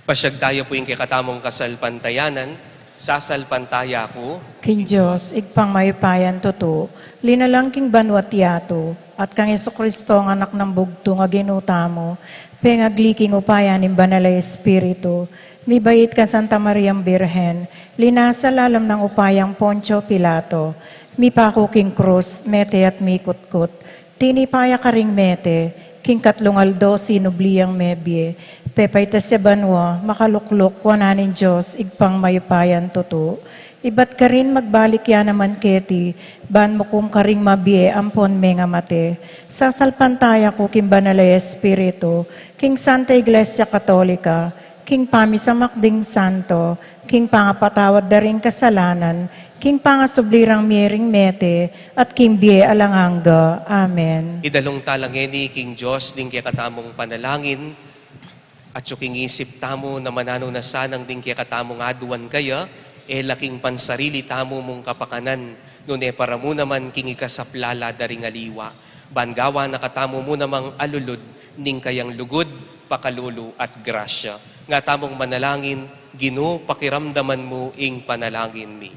Pasiag taya pu ing kekatamung kasalpantayanan, sasalpantaya ku king Dios, Ibpang mayupayang tutu, linalang king banua't yatu, at kang Jesucristo, ang Anak nang Bugtung a Ginu tamu, pengagli king upaya ning Banal a Espiritu, mibait kang Santa Mariang Birhen, linasa lalam nang upayang Poncio Pilato, mipaku king krus, mete at mikutkut, tinipa ya karing mete, King katlung aldo sinubli yang mebie, pepaitas ya banua, makalukluk wanan ning Dios, Ibpang mayupayang tutu. Ibat karin magbalik ya naman keti, ban mukum karing mabie ampon mengamate. Sasalpantaya ku king Banal a Espiritu, king Santa Iglesia Katolika, king pamisamak ding santo, king pangapatawad da ring kasalanan, king pangasubli rang mie ring mete, at king bie alang angga. Amen. Idalung tala ngeni king Dios ding kekatamung panalangin, at king isip tamu na mananu na sanang ding kekatamung aduan kaya, e la king pansarili tamu mung kapakanan, nune para mu naman king ikasaplala da ring aliwa. Ban gawan na katamu mu namang alulud ning kayang lugud, pakalulu at grasya. Nga tamung manalangin, Ginu, pakiramdaman mu ing panalangin mi.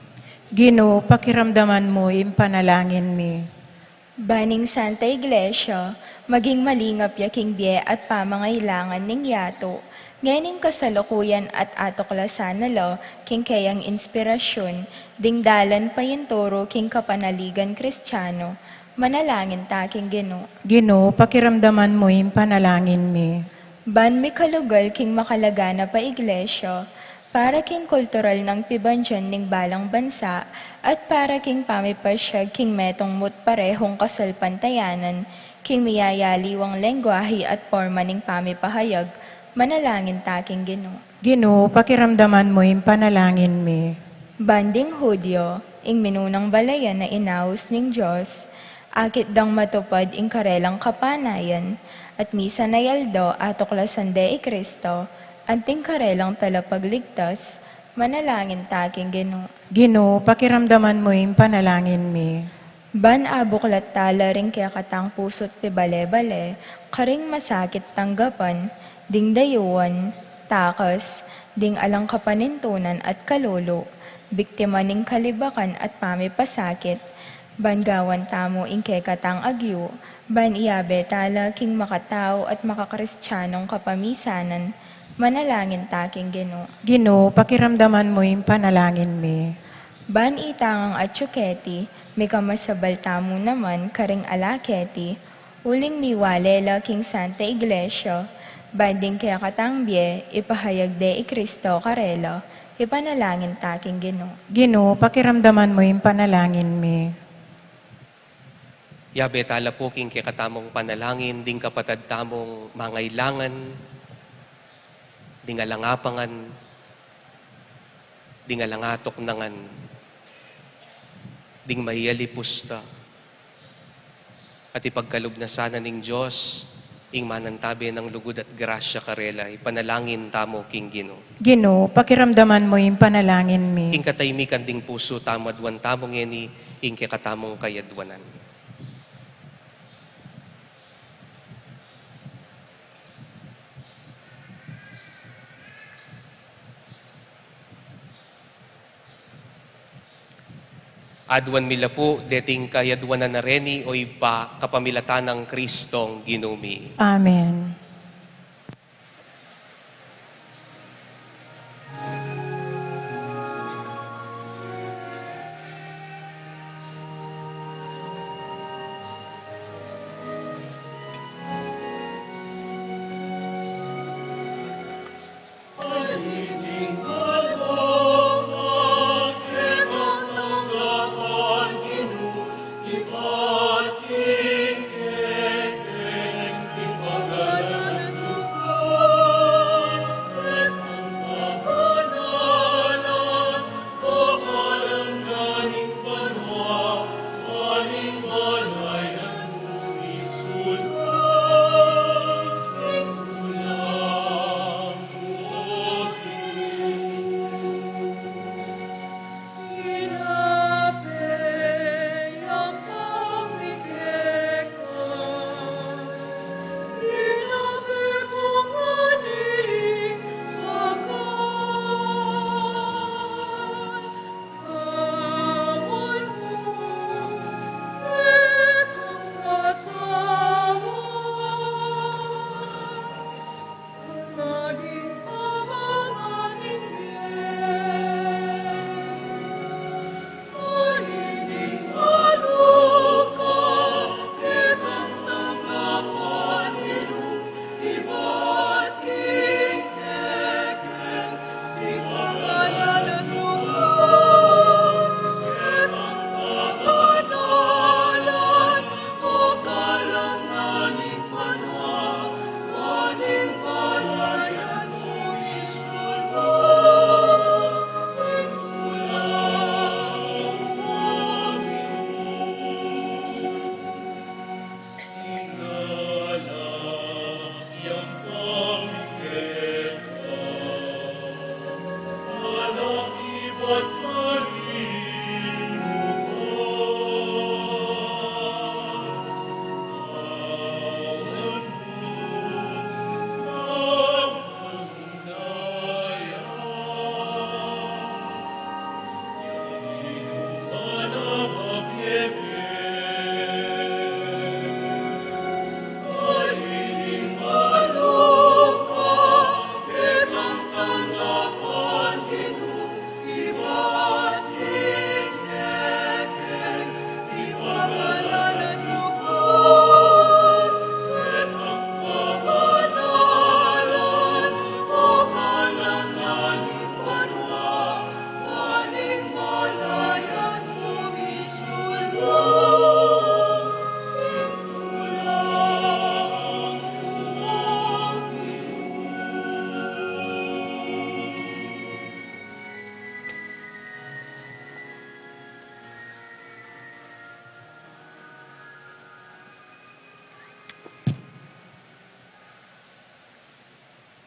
Ginu, pakiramdaman mu ing panalangin mi. Ban ing Santa Iglesia maging malingap ya king bie at pamangailangan ning yatu, ngening kasalukuyan at atuklasan na la king keyang inspirasyun, ding dalan painturu king kapanaligan Kristiano, manalangin ta king Ginu. Ginu, pakiramdaman mu ing panalangin mi. Ban mikalugal king makalaganap a iglesia, para king kultural nang pibandian ning balang bansa, at para king pamipasyag king metung mu't parehung kasalpantayanan, king miyayaliwang lengguahe at porma ning pamipahayag, manalangin ta king Ginu. Ginu, pakiramdaman mu ing panalangin mi. Ban ding Hudyo, ing minunang balayan a inaus ning Dios, akit dang matupad ing karelang kapanayan, at misan a aldo atuklasan de i Kristo, anting karelang talapagligtas, manalangin ta king Ginu. Ginu, pakiramdaman mu ing panalangin mi. Ban abuklat tala ring kekatang pusu't pibale-bale, karing masakit tanggapan, ding dayuan, takas, ding alang kapanintunan at kalulu, biktima ning kalibakan at pamipasakit, ban gawan tamu ing kekatang agyu, ban iabe tala king makatau at makakristianong kapamisanan, manalangin ta king Ginu. Ginu, pakiramdaman mu ing panalangin mi. Ban itang atyu keti, mikamasabal tamu naman karing ala keti, uling miwale la king Santa Iglesia, ban ding kekatang bie, ipahayag de i Kristo karela, ipanalangin ta king Ginu. Ginu, pakiramdaman mu ing panalangin mi. Yabe tala pu king kekatamung panalangin, ding kapatad tamung mangailangan, ding alang apangan, ding alang atuknangan, ding maiyalipusta, at ipagkalub na sana ning Dios, ing manantabe nang lugud at grasya karela, ipanalangin tamu king Ginu. Ginu, pakiramdaman mu ing panalangin mi. King katahimikan ding pusu tamu, aduan tamu ngeni, ing kekatamung kayaduanan. Aduan mi la pu, deting kayaduanan na reni, o Ibpa, kapamilatan nang Kristong Ginu mi. Amen.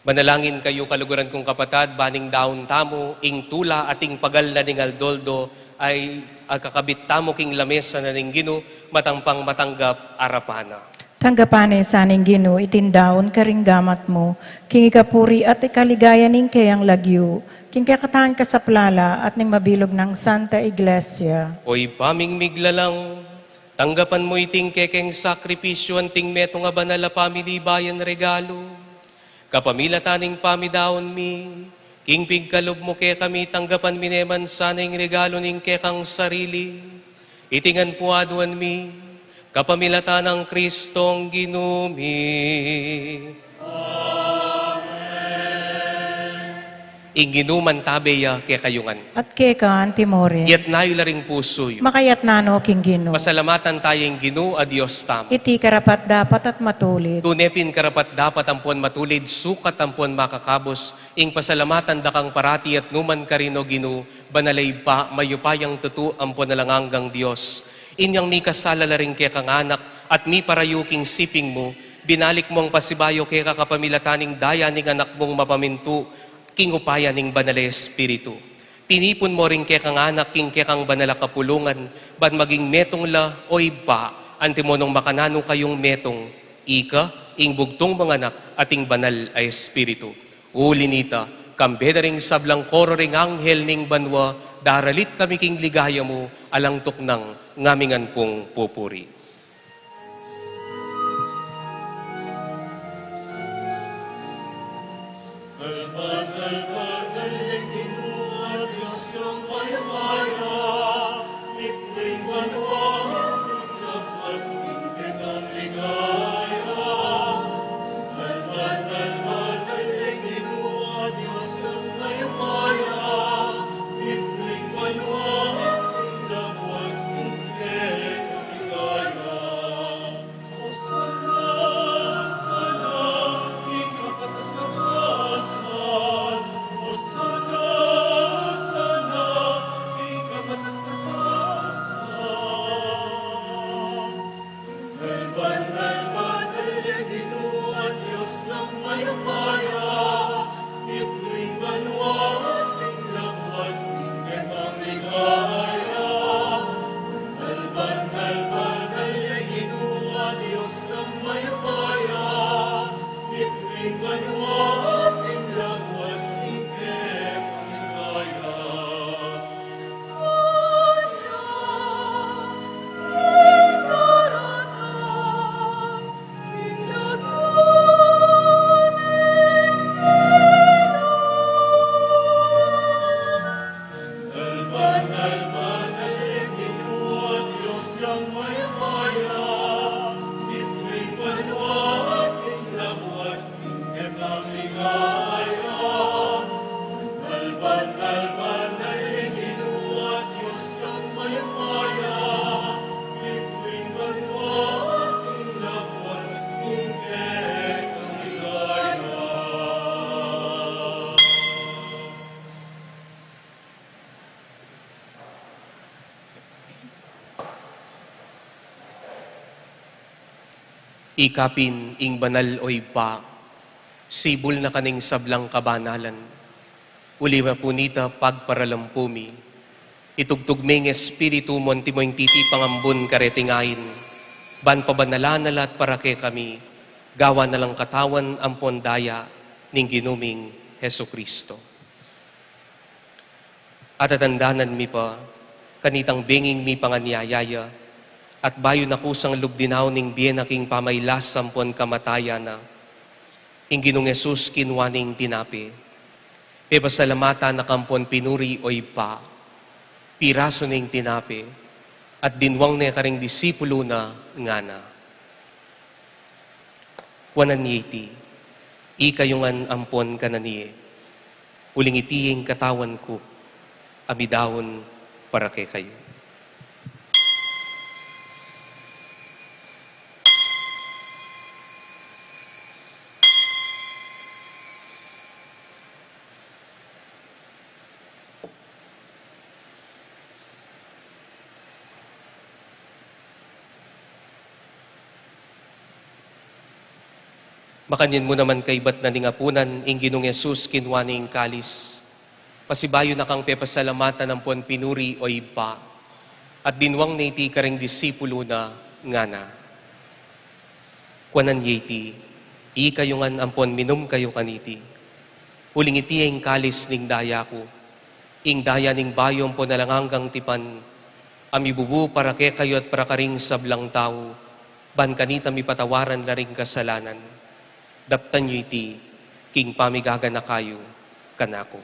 Manalangin kayu, kaluguran kung kapatad, ban ing daun tamu, ing tula at ing pagal na ning aldo-aldo, ay agkakabit tamu king lamesa na ning Ginu, matampang matanggap arapan na. Tanggapan na sa ning Ginu iting daun karing gamat mu, king ikapuri at ikaligaya ning keyang lagyu, king kekatang kasaplalan at ning mabilug nang Santa Iglesia. O Ibpa ming miglalang, tanggapan mu iting kekeng sakripisyu anting metung a banal a pamilibayan regalu. Kapamilatan ning pamidaun mi, king pigkalub mu kekami, tanggapan mi ne man sana ing regalu ning kekang sarili. Iti ngan pu aduan mi, kapamilatan nang Kristong Ginu mi. Amen. Ing Ginu mantabe ya kekayu ngan. At keka antimurin. Itas yu la ring pusu yu. Makaitas na no king Ginu. Pasalamatan taya ing Ginu a Dios tamu. Iti karapat-dapat at matulid. Tune pin karapat-dapat ampon matulid, sukat ampon makakabus, ing pasalamatan da kang parati at nu man karin, O Ginu, banal a Ibpa, mayupayang tutu ampon alang anggang Dios. Inyang mikasala la ring kekang anak at miparayu king siping mu, binalik mu ang pasibayu keka kapamilatan ning daya ning Anak mung mapamintu, king upaya ning Banal a Espiritu. Tinipun mu ring kekang anak king kekang banal a kapulungan, ban maging metung la, O Ibpa, antimo nung makananu kayung metung, ika, ing bugtung mung Anak, at ing Banal a Espiritu. Uli nita, kambe da ring sablang koro ring anghel ning banua, daralit kami king ligaya mu, alang tuknang ngaming ngan pung pupuri. Ikapin ing banal, o Ibpa, sibul na ka ning sablang kabanalan. Uli na pu nita pagparalampu mi, itugtug me ing Espiritu mu antimo ing titipang ambun kareting ain, ban pabanalan na la at para kekami, gawan na lang katawan ampon daya ning Ginu ming Jesucristo. Atatandanan mi pa, kanitang benging mipanganyaya ya, at bayu na kusang lub dinaun ing bie na king pamailas ampon kamatayan na, ing Ginung Jesus kinua ne ing tinape, pepasalamatan na ka ampon pinuri, o Ibpa, pirasu ne ing tinape, at dinwang ne karing disipulu na, ngana: Kuanan ye iti, ikayu ngan ampon kanan ye, uling iti ing katawan ku, a midaun para kekayu. Makanyan mu naman kaibat na ning apunan, ing Ginung Jesus kinua ne ing kalis. Pasibayu na kang pepasalamatan ampon pinuri, O Ibpa. At dinwang ne iti karing disipulu na, ngana: Kuanan ye iti, ikayu ngan ampon minum kayu kaniti. Uling iti ya ing kalis ning daya ku, ing daya ning bayu ampon alang anggang tipan, a mibubu para kekayu at para karing sablang tau, ban kanita mipatawaran la ring kasalanan. Daptan yu iti king pamigaganaka yu kanaku.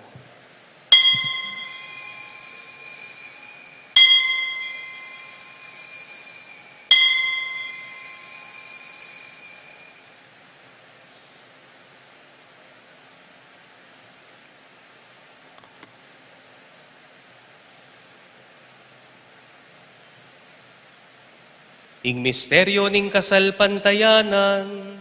Ing misteryo ning kasalpantayanan.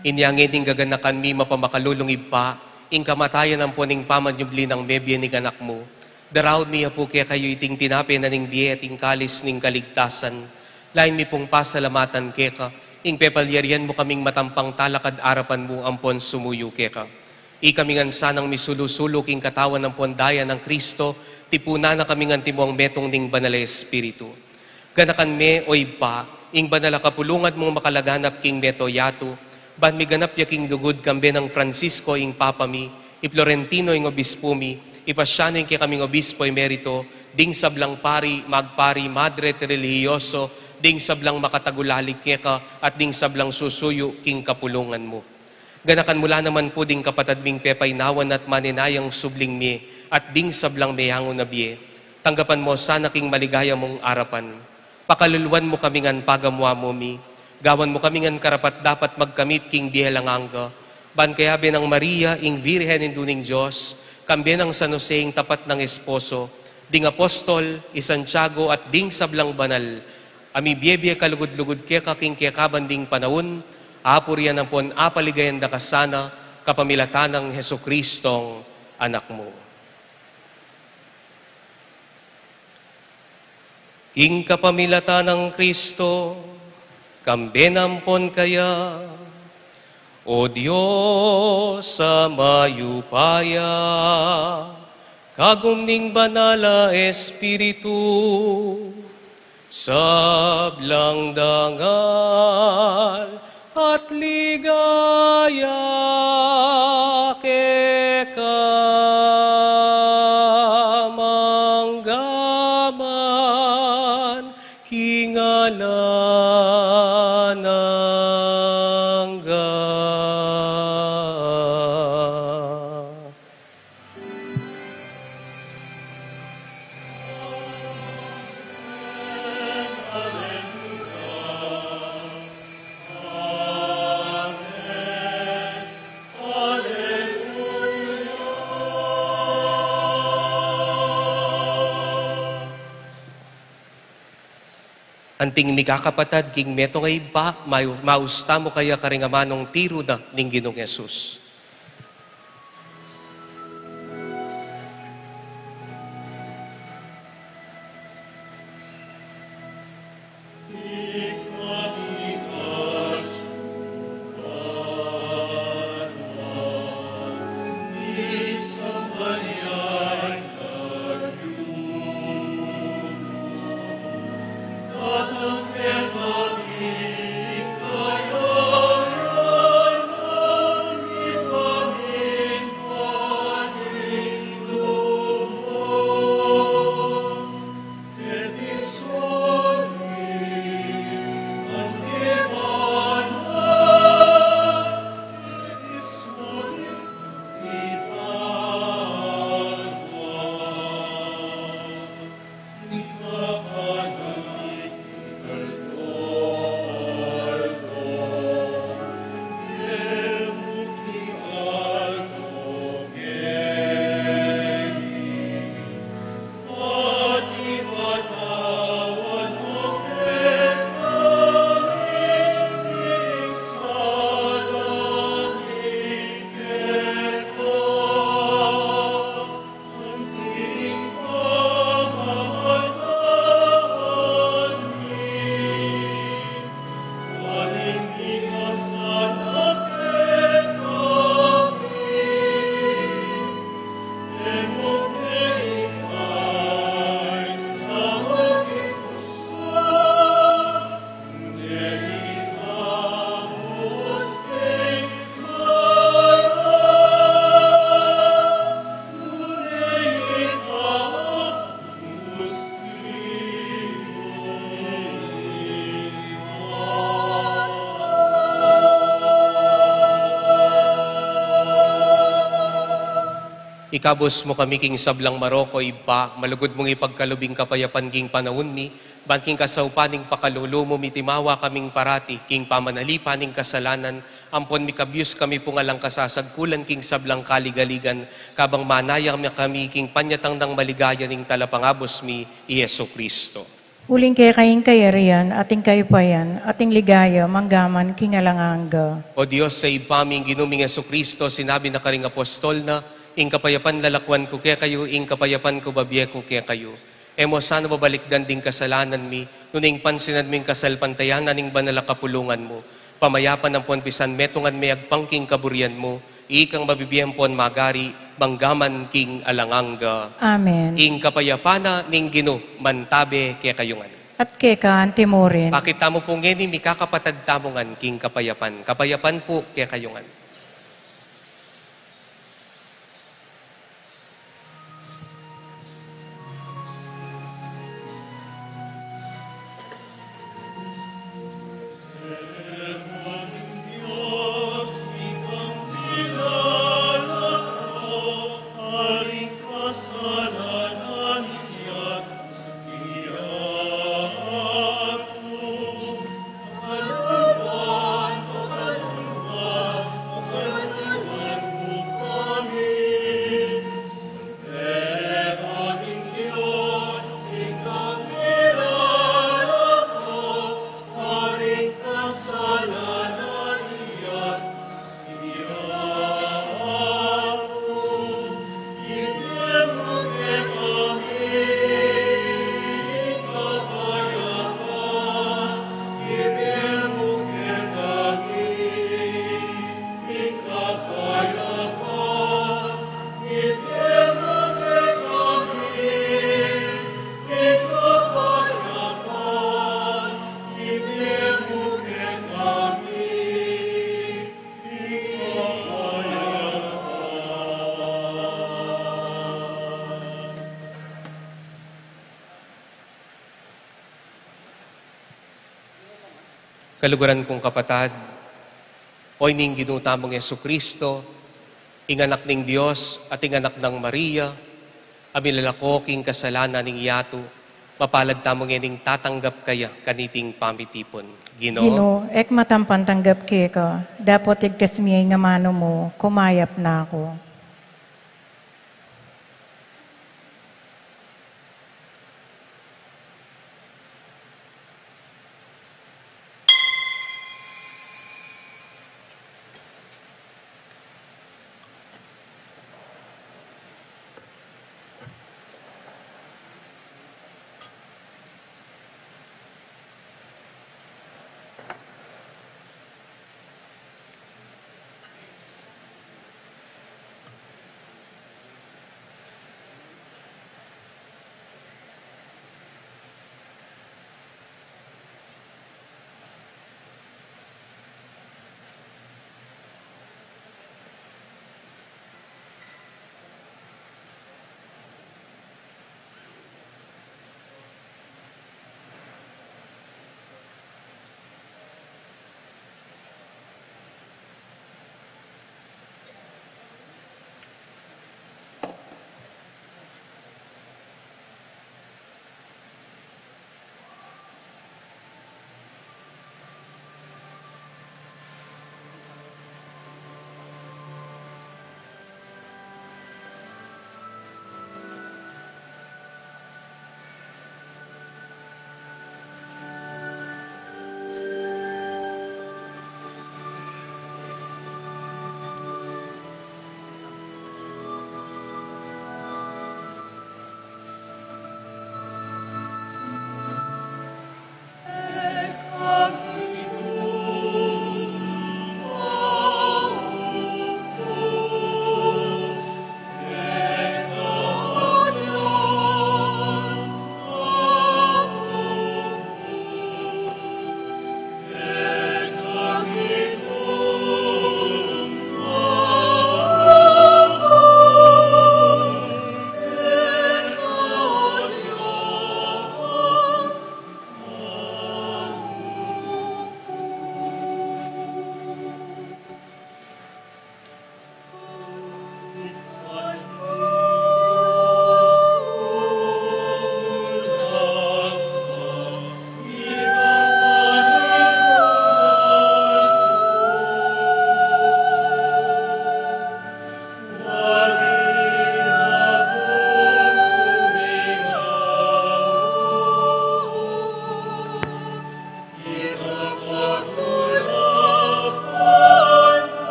Inya ngeni, gaganakan mi mapamakalulung Ibpa, ing kamatayan ampon ing pamanyubli nang mebie ning Anak mu, daraun mi ya pu kekayu iting tinape na ning bie at ing kalis ning kaligtasan. Lain mi pung pasalamatan keka, ing pepalyarian mu kaming matampang talakad arapan mu ampon sumuyu keka. Ikami ngan sanang misulu-sulu king katawan ampon daya nang Kristo, tipunan na kami ngan timuang metung ning Banal a Espiritu. Ganakan me, O Ibpa, ing banal a kapulungan mung makalaganap king meto yatu, ban miganap ya king lugud kambe nang Francisco ing Papa mi, i Florentino ing Obispu mi, i Pasiano ing kekaming Obispo Emerito, ding sablang pari, magpari, madre at relihiyoso, ding sablang makatagulaling keka, at ding sablang susuyu king kapulungan mu. Ganakan mu la naman pu ding kapatad ming pepainawan at manenayang subling mie, at ding sablang meyangu na bie. Tanggapan mu sana king maligaya mung arapan. Pakaluluan mu kami ngan pagamu-amu mi. Gawan mu kami ngan karapat-dapat magkamit king bie alang angga. Ban kayabe nang Maria, ing Virgen Indu ning Dios, kambe nang San Jose, ing tapat nang esposo, ding apostol, i Santiago, at ding sablang banal, a mibie-bie kalugud-lugud keka king kekaban ding panaun, apurian ampon apaligayan da ka sana, kapamilatan nang Jesucristong Anak mu. King kapamilatan nang Kristo, kambe na ampon kaya, O Dios a mayupaya, kagum ning Banal a Espiritu, sablang dangal at ligaya keka manggaman king alang angga. Anting mikakapatad king metung a Ibpa, mau-, maus tamu kaya karing amanung tiru da ning Ginung Jesus. Ikabus mu kami king sablang marok, O Ibpa, malugud mung ipagkalub ing kapayapan king panaun mi, ban king kasaupan ning pakalulu mu mitimawa kaming parati king pamanalipan ning kasalanan, ampon mikabyus kami pung alang kasasagkulan king sablang kaligaligan, kabang manaya kami king panyatang nang maligaya ning Talapangabus mi, i Jesu Cristo. Uling keka ing kayarian, at ing kayupayan, at ing ligaya, mangga man king alang angga. O Dios a Ibpa mi, ing Ginu ming Jesu Cristo, sinabi na karing apostol na, "Ing kapayapan lalakwan ku kekayu, ing kapayapan ku babie ku kekayu." E mu sana babalikdan ding kasalanan mi, nune ing pansinan mu ing kasalpantayanan ning banal a kapulungan mu. Pamayapan ampon pisan metungan me agpang king kaburian mu, ikang mabibie ampon magari, mangga man king alang angga. Amen. Ing kapayapan na ning Ginu mantabe kekayu ngan. At keka anti mu rin. Pakit tamu pu ngeni mikakapatad tamu ngan king kapayapan. Kapayapan pu kekayu ngan. Kaluguran kung kapatad, o ini ing Ginu tamung Jesu Cristo, ing Anak ning Dios at ing Anak nang Maria, a milalako king kasalanan ning yatu, mapalad tamu ngening tatanggap kaya kaniting pamitipun. Ginu, Ginu, e ku matampan tanggap keka, dapot igkas mu ya ing amanu mu, kumayap na ku.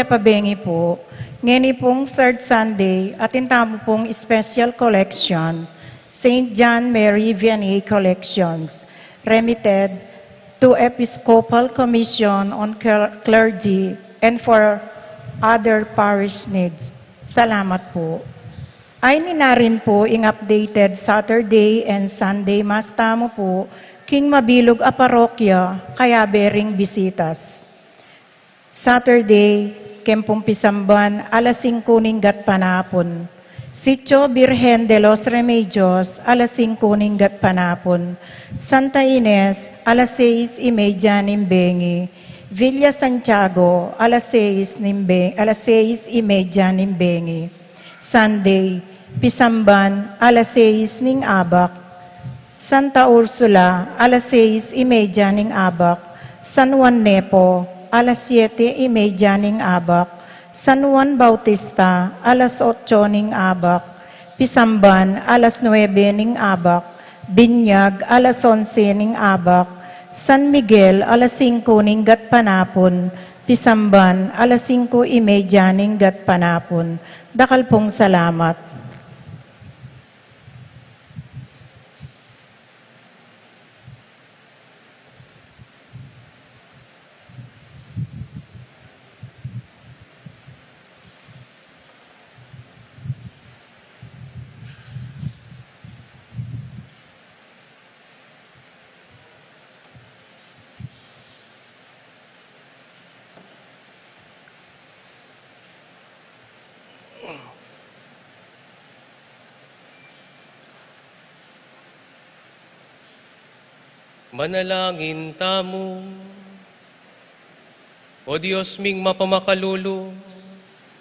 Pabengi pu, ngeni pung third Sunday, atin tamu pung special collection, Saint John Mary Vianney Collections, remitted to Episcopal Commission on Cler-, Clergy and for other parish needs. Salamat pu. Ayni na rin pu ing updated Saturday and Sunday Mass tamu pu, king mabilug a parokya, kayabe ring bisitas. Saturday, keng pung pisamban, alas singku ning gatpanapun. Sitio Virgen de los Remedios, alas singku ning gatpanapun. Santa Ines, alas seis y media ning bengi. Villa Santiago, alas seis ning be-, alas seis y media ning bengi. Sunday, pisamban, alas seis ning abak. Santa Ursula, alas seis y media ning abak. San Juan Nepo, alas siete y media ning abak. San Juan Bautista, alas otso ning abak. Pisamban, alas nuebe ning abak. Binyag, alas onse ning abak. San Miguel, alas singku ning gatpanapun. Pisamban, alas singku y media ning gatpanapun. Dakal pung salamat. Manalangin tamu. O Dios ming mapamakalulu,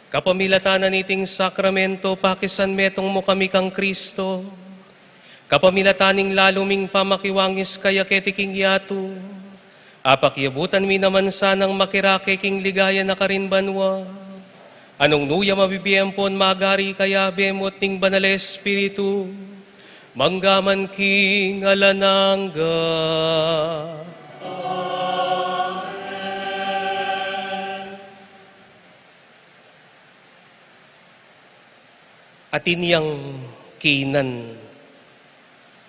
kapamilatan na niting sakramento, pakisanmetung mu kami kang Kristo, kapamilatan ning lalu ming pamakiwangis kaya keti king yatu, apakiabutan mi naman sanang makirake king ligaya na karin banua. Anung nuya mabibie ampon magari kayabe mu at ning Banal a Espiritu, mangga man king alang angga. Atin yang kinan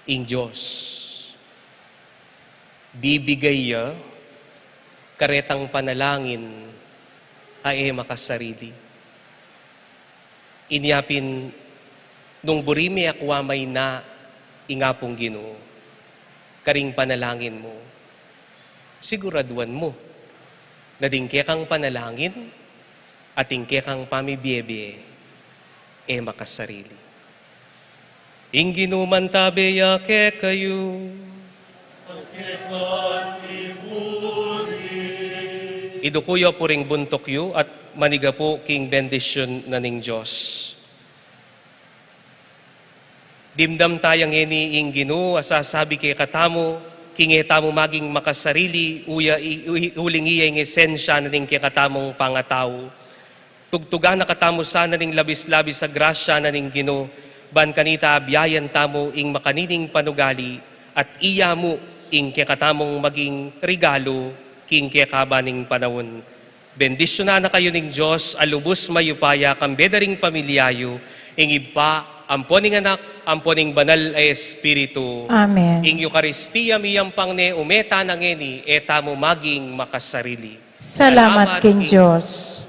ing Dios, bibigay ya karetang panalangin a e makasarili. Inya pin, nung buri me akua mayna ing Apung Ginu karing panalangin mu, siguraduan mu na ding kekang panalangin at ing kekang pamibiebie e makasarili. Ing Ginu mantabe ya kekayu. Iduku yu pu ring buntuk yu at manigapu king bendisyun na ning Dios. Dimdam taya ngeni ing Ginu a sasabi kekatamu, king e tamu maging makasarili, uya i-, u-, uling iya ing esensya na ning kekatamung pangatau. Tugtugan na katamu sana ning labis-labis a grasya na ning Ginu, ban kanita abiayan tamu ing makanining panugali, at iya mu ing kekatamung maging regalu king kekaban ning panaun. Bendisyunan na kayu ning Dios a lubus mayupaya, kambe da ring pamilya yu, ing Ibpa, ampon ing Anak, ampon ing Banal a Espiritu. Amen. Ing Eukaristia miyampang ne, ume tana ngeni, e tamu maging makasarili. Salamat king Dios.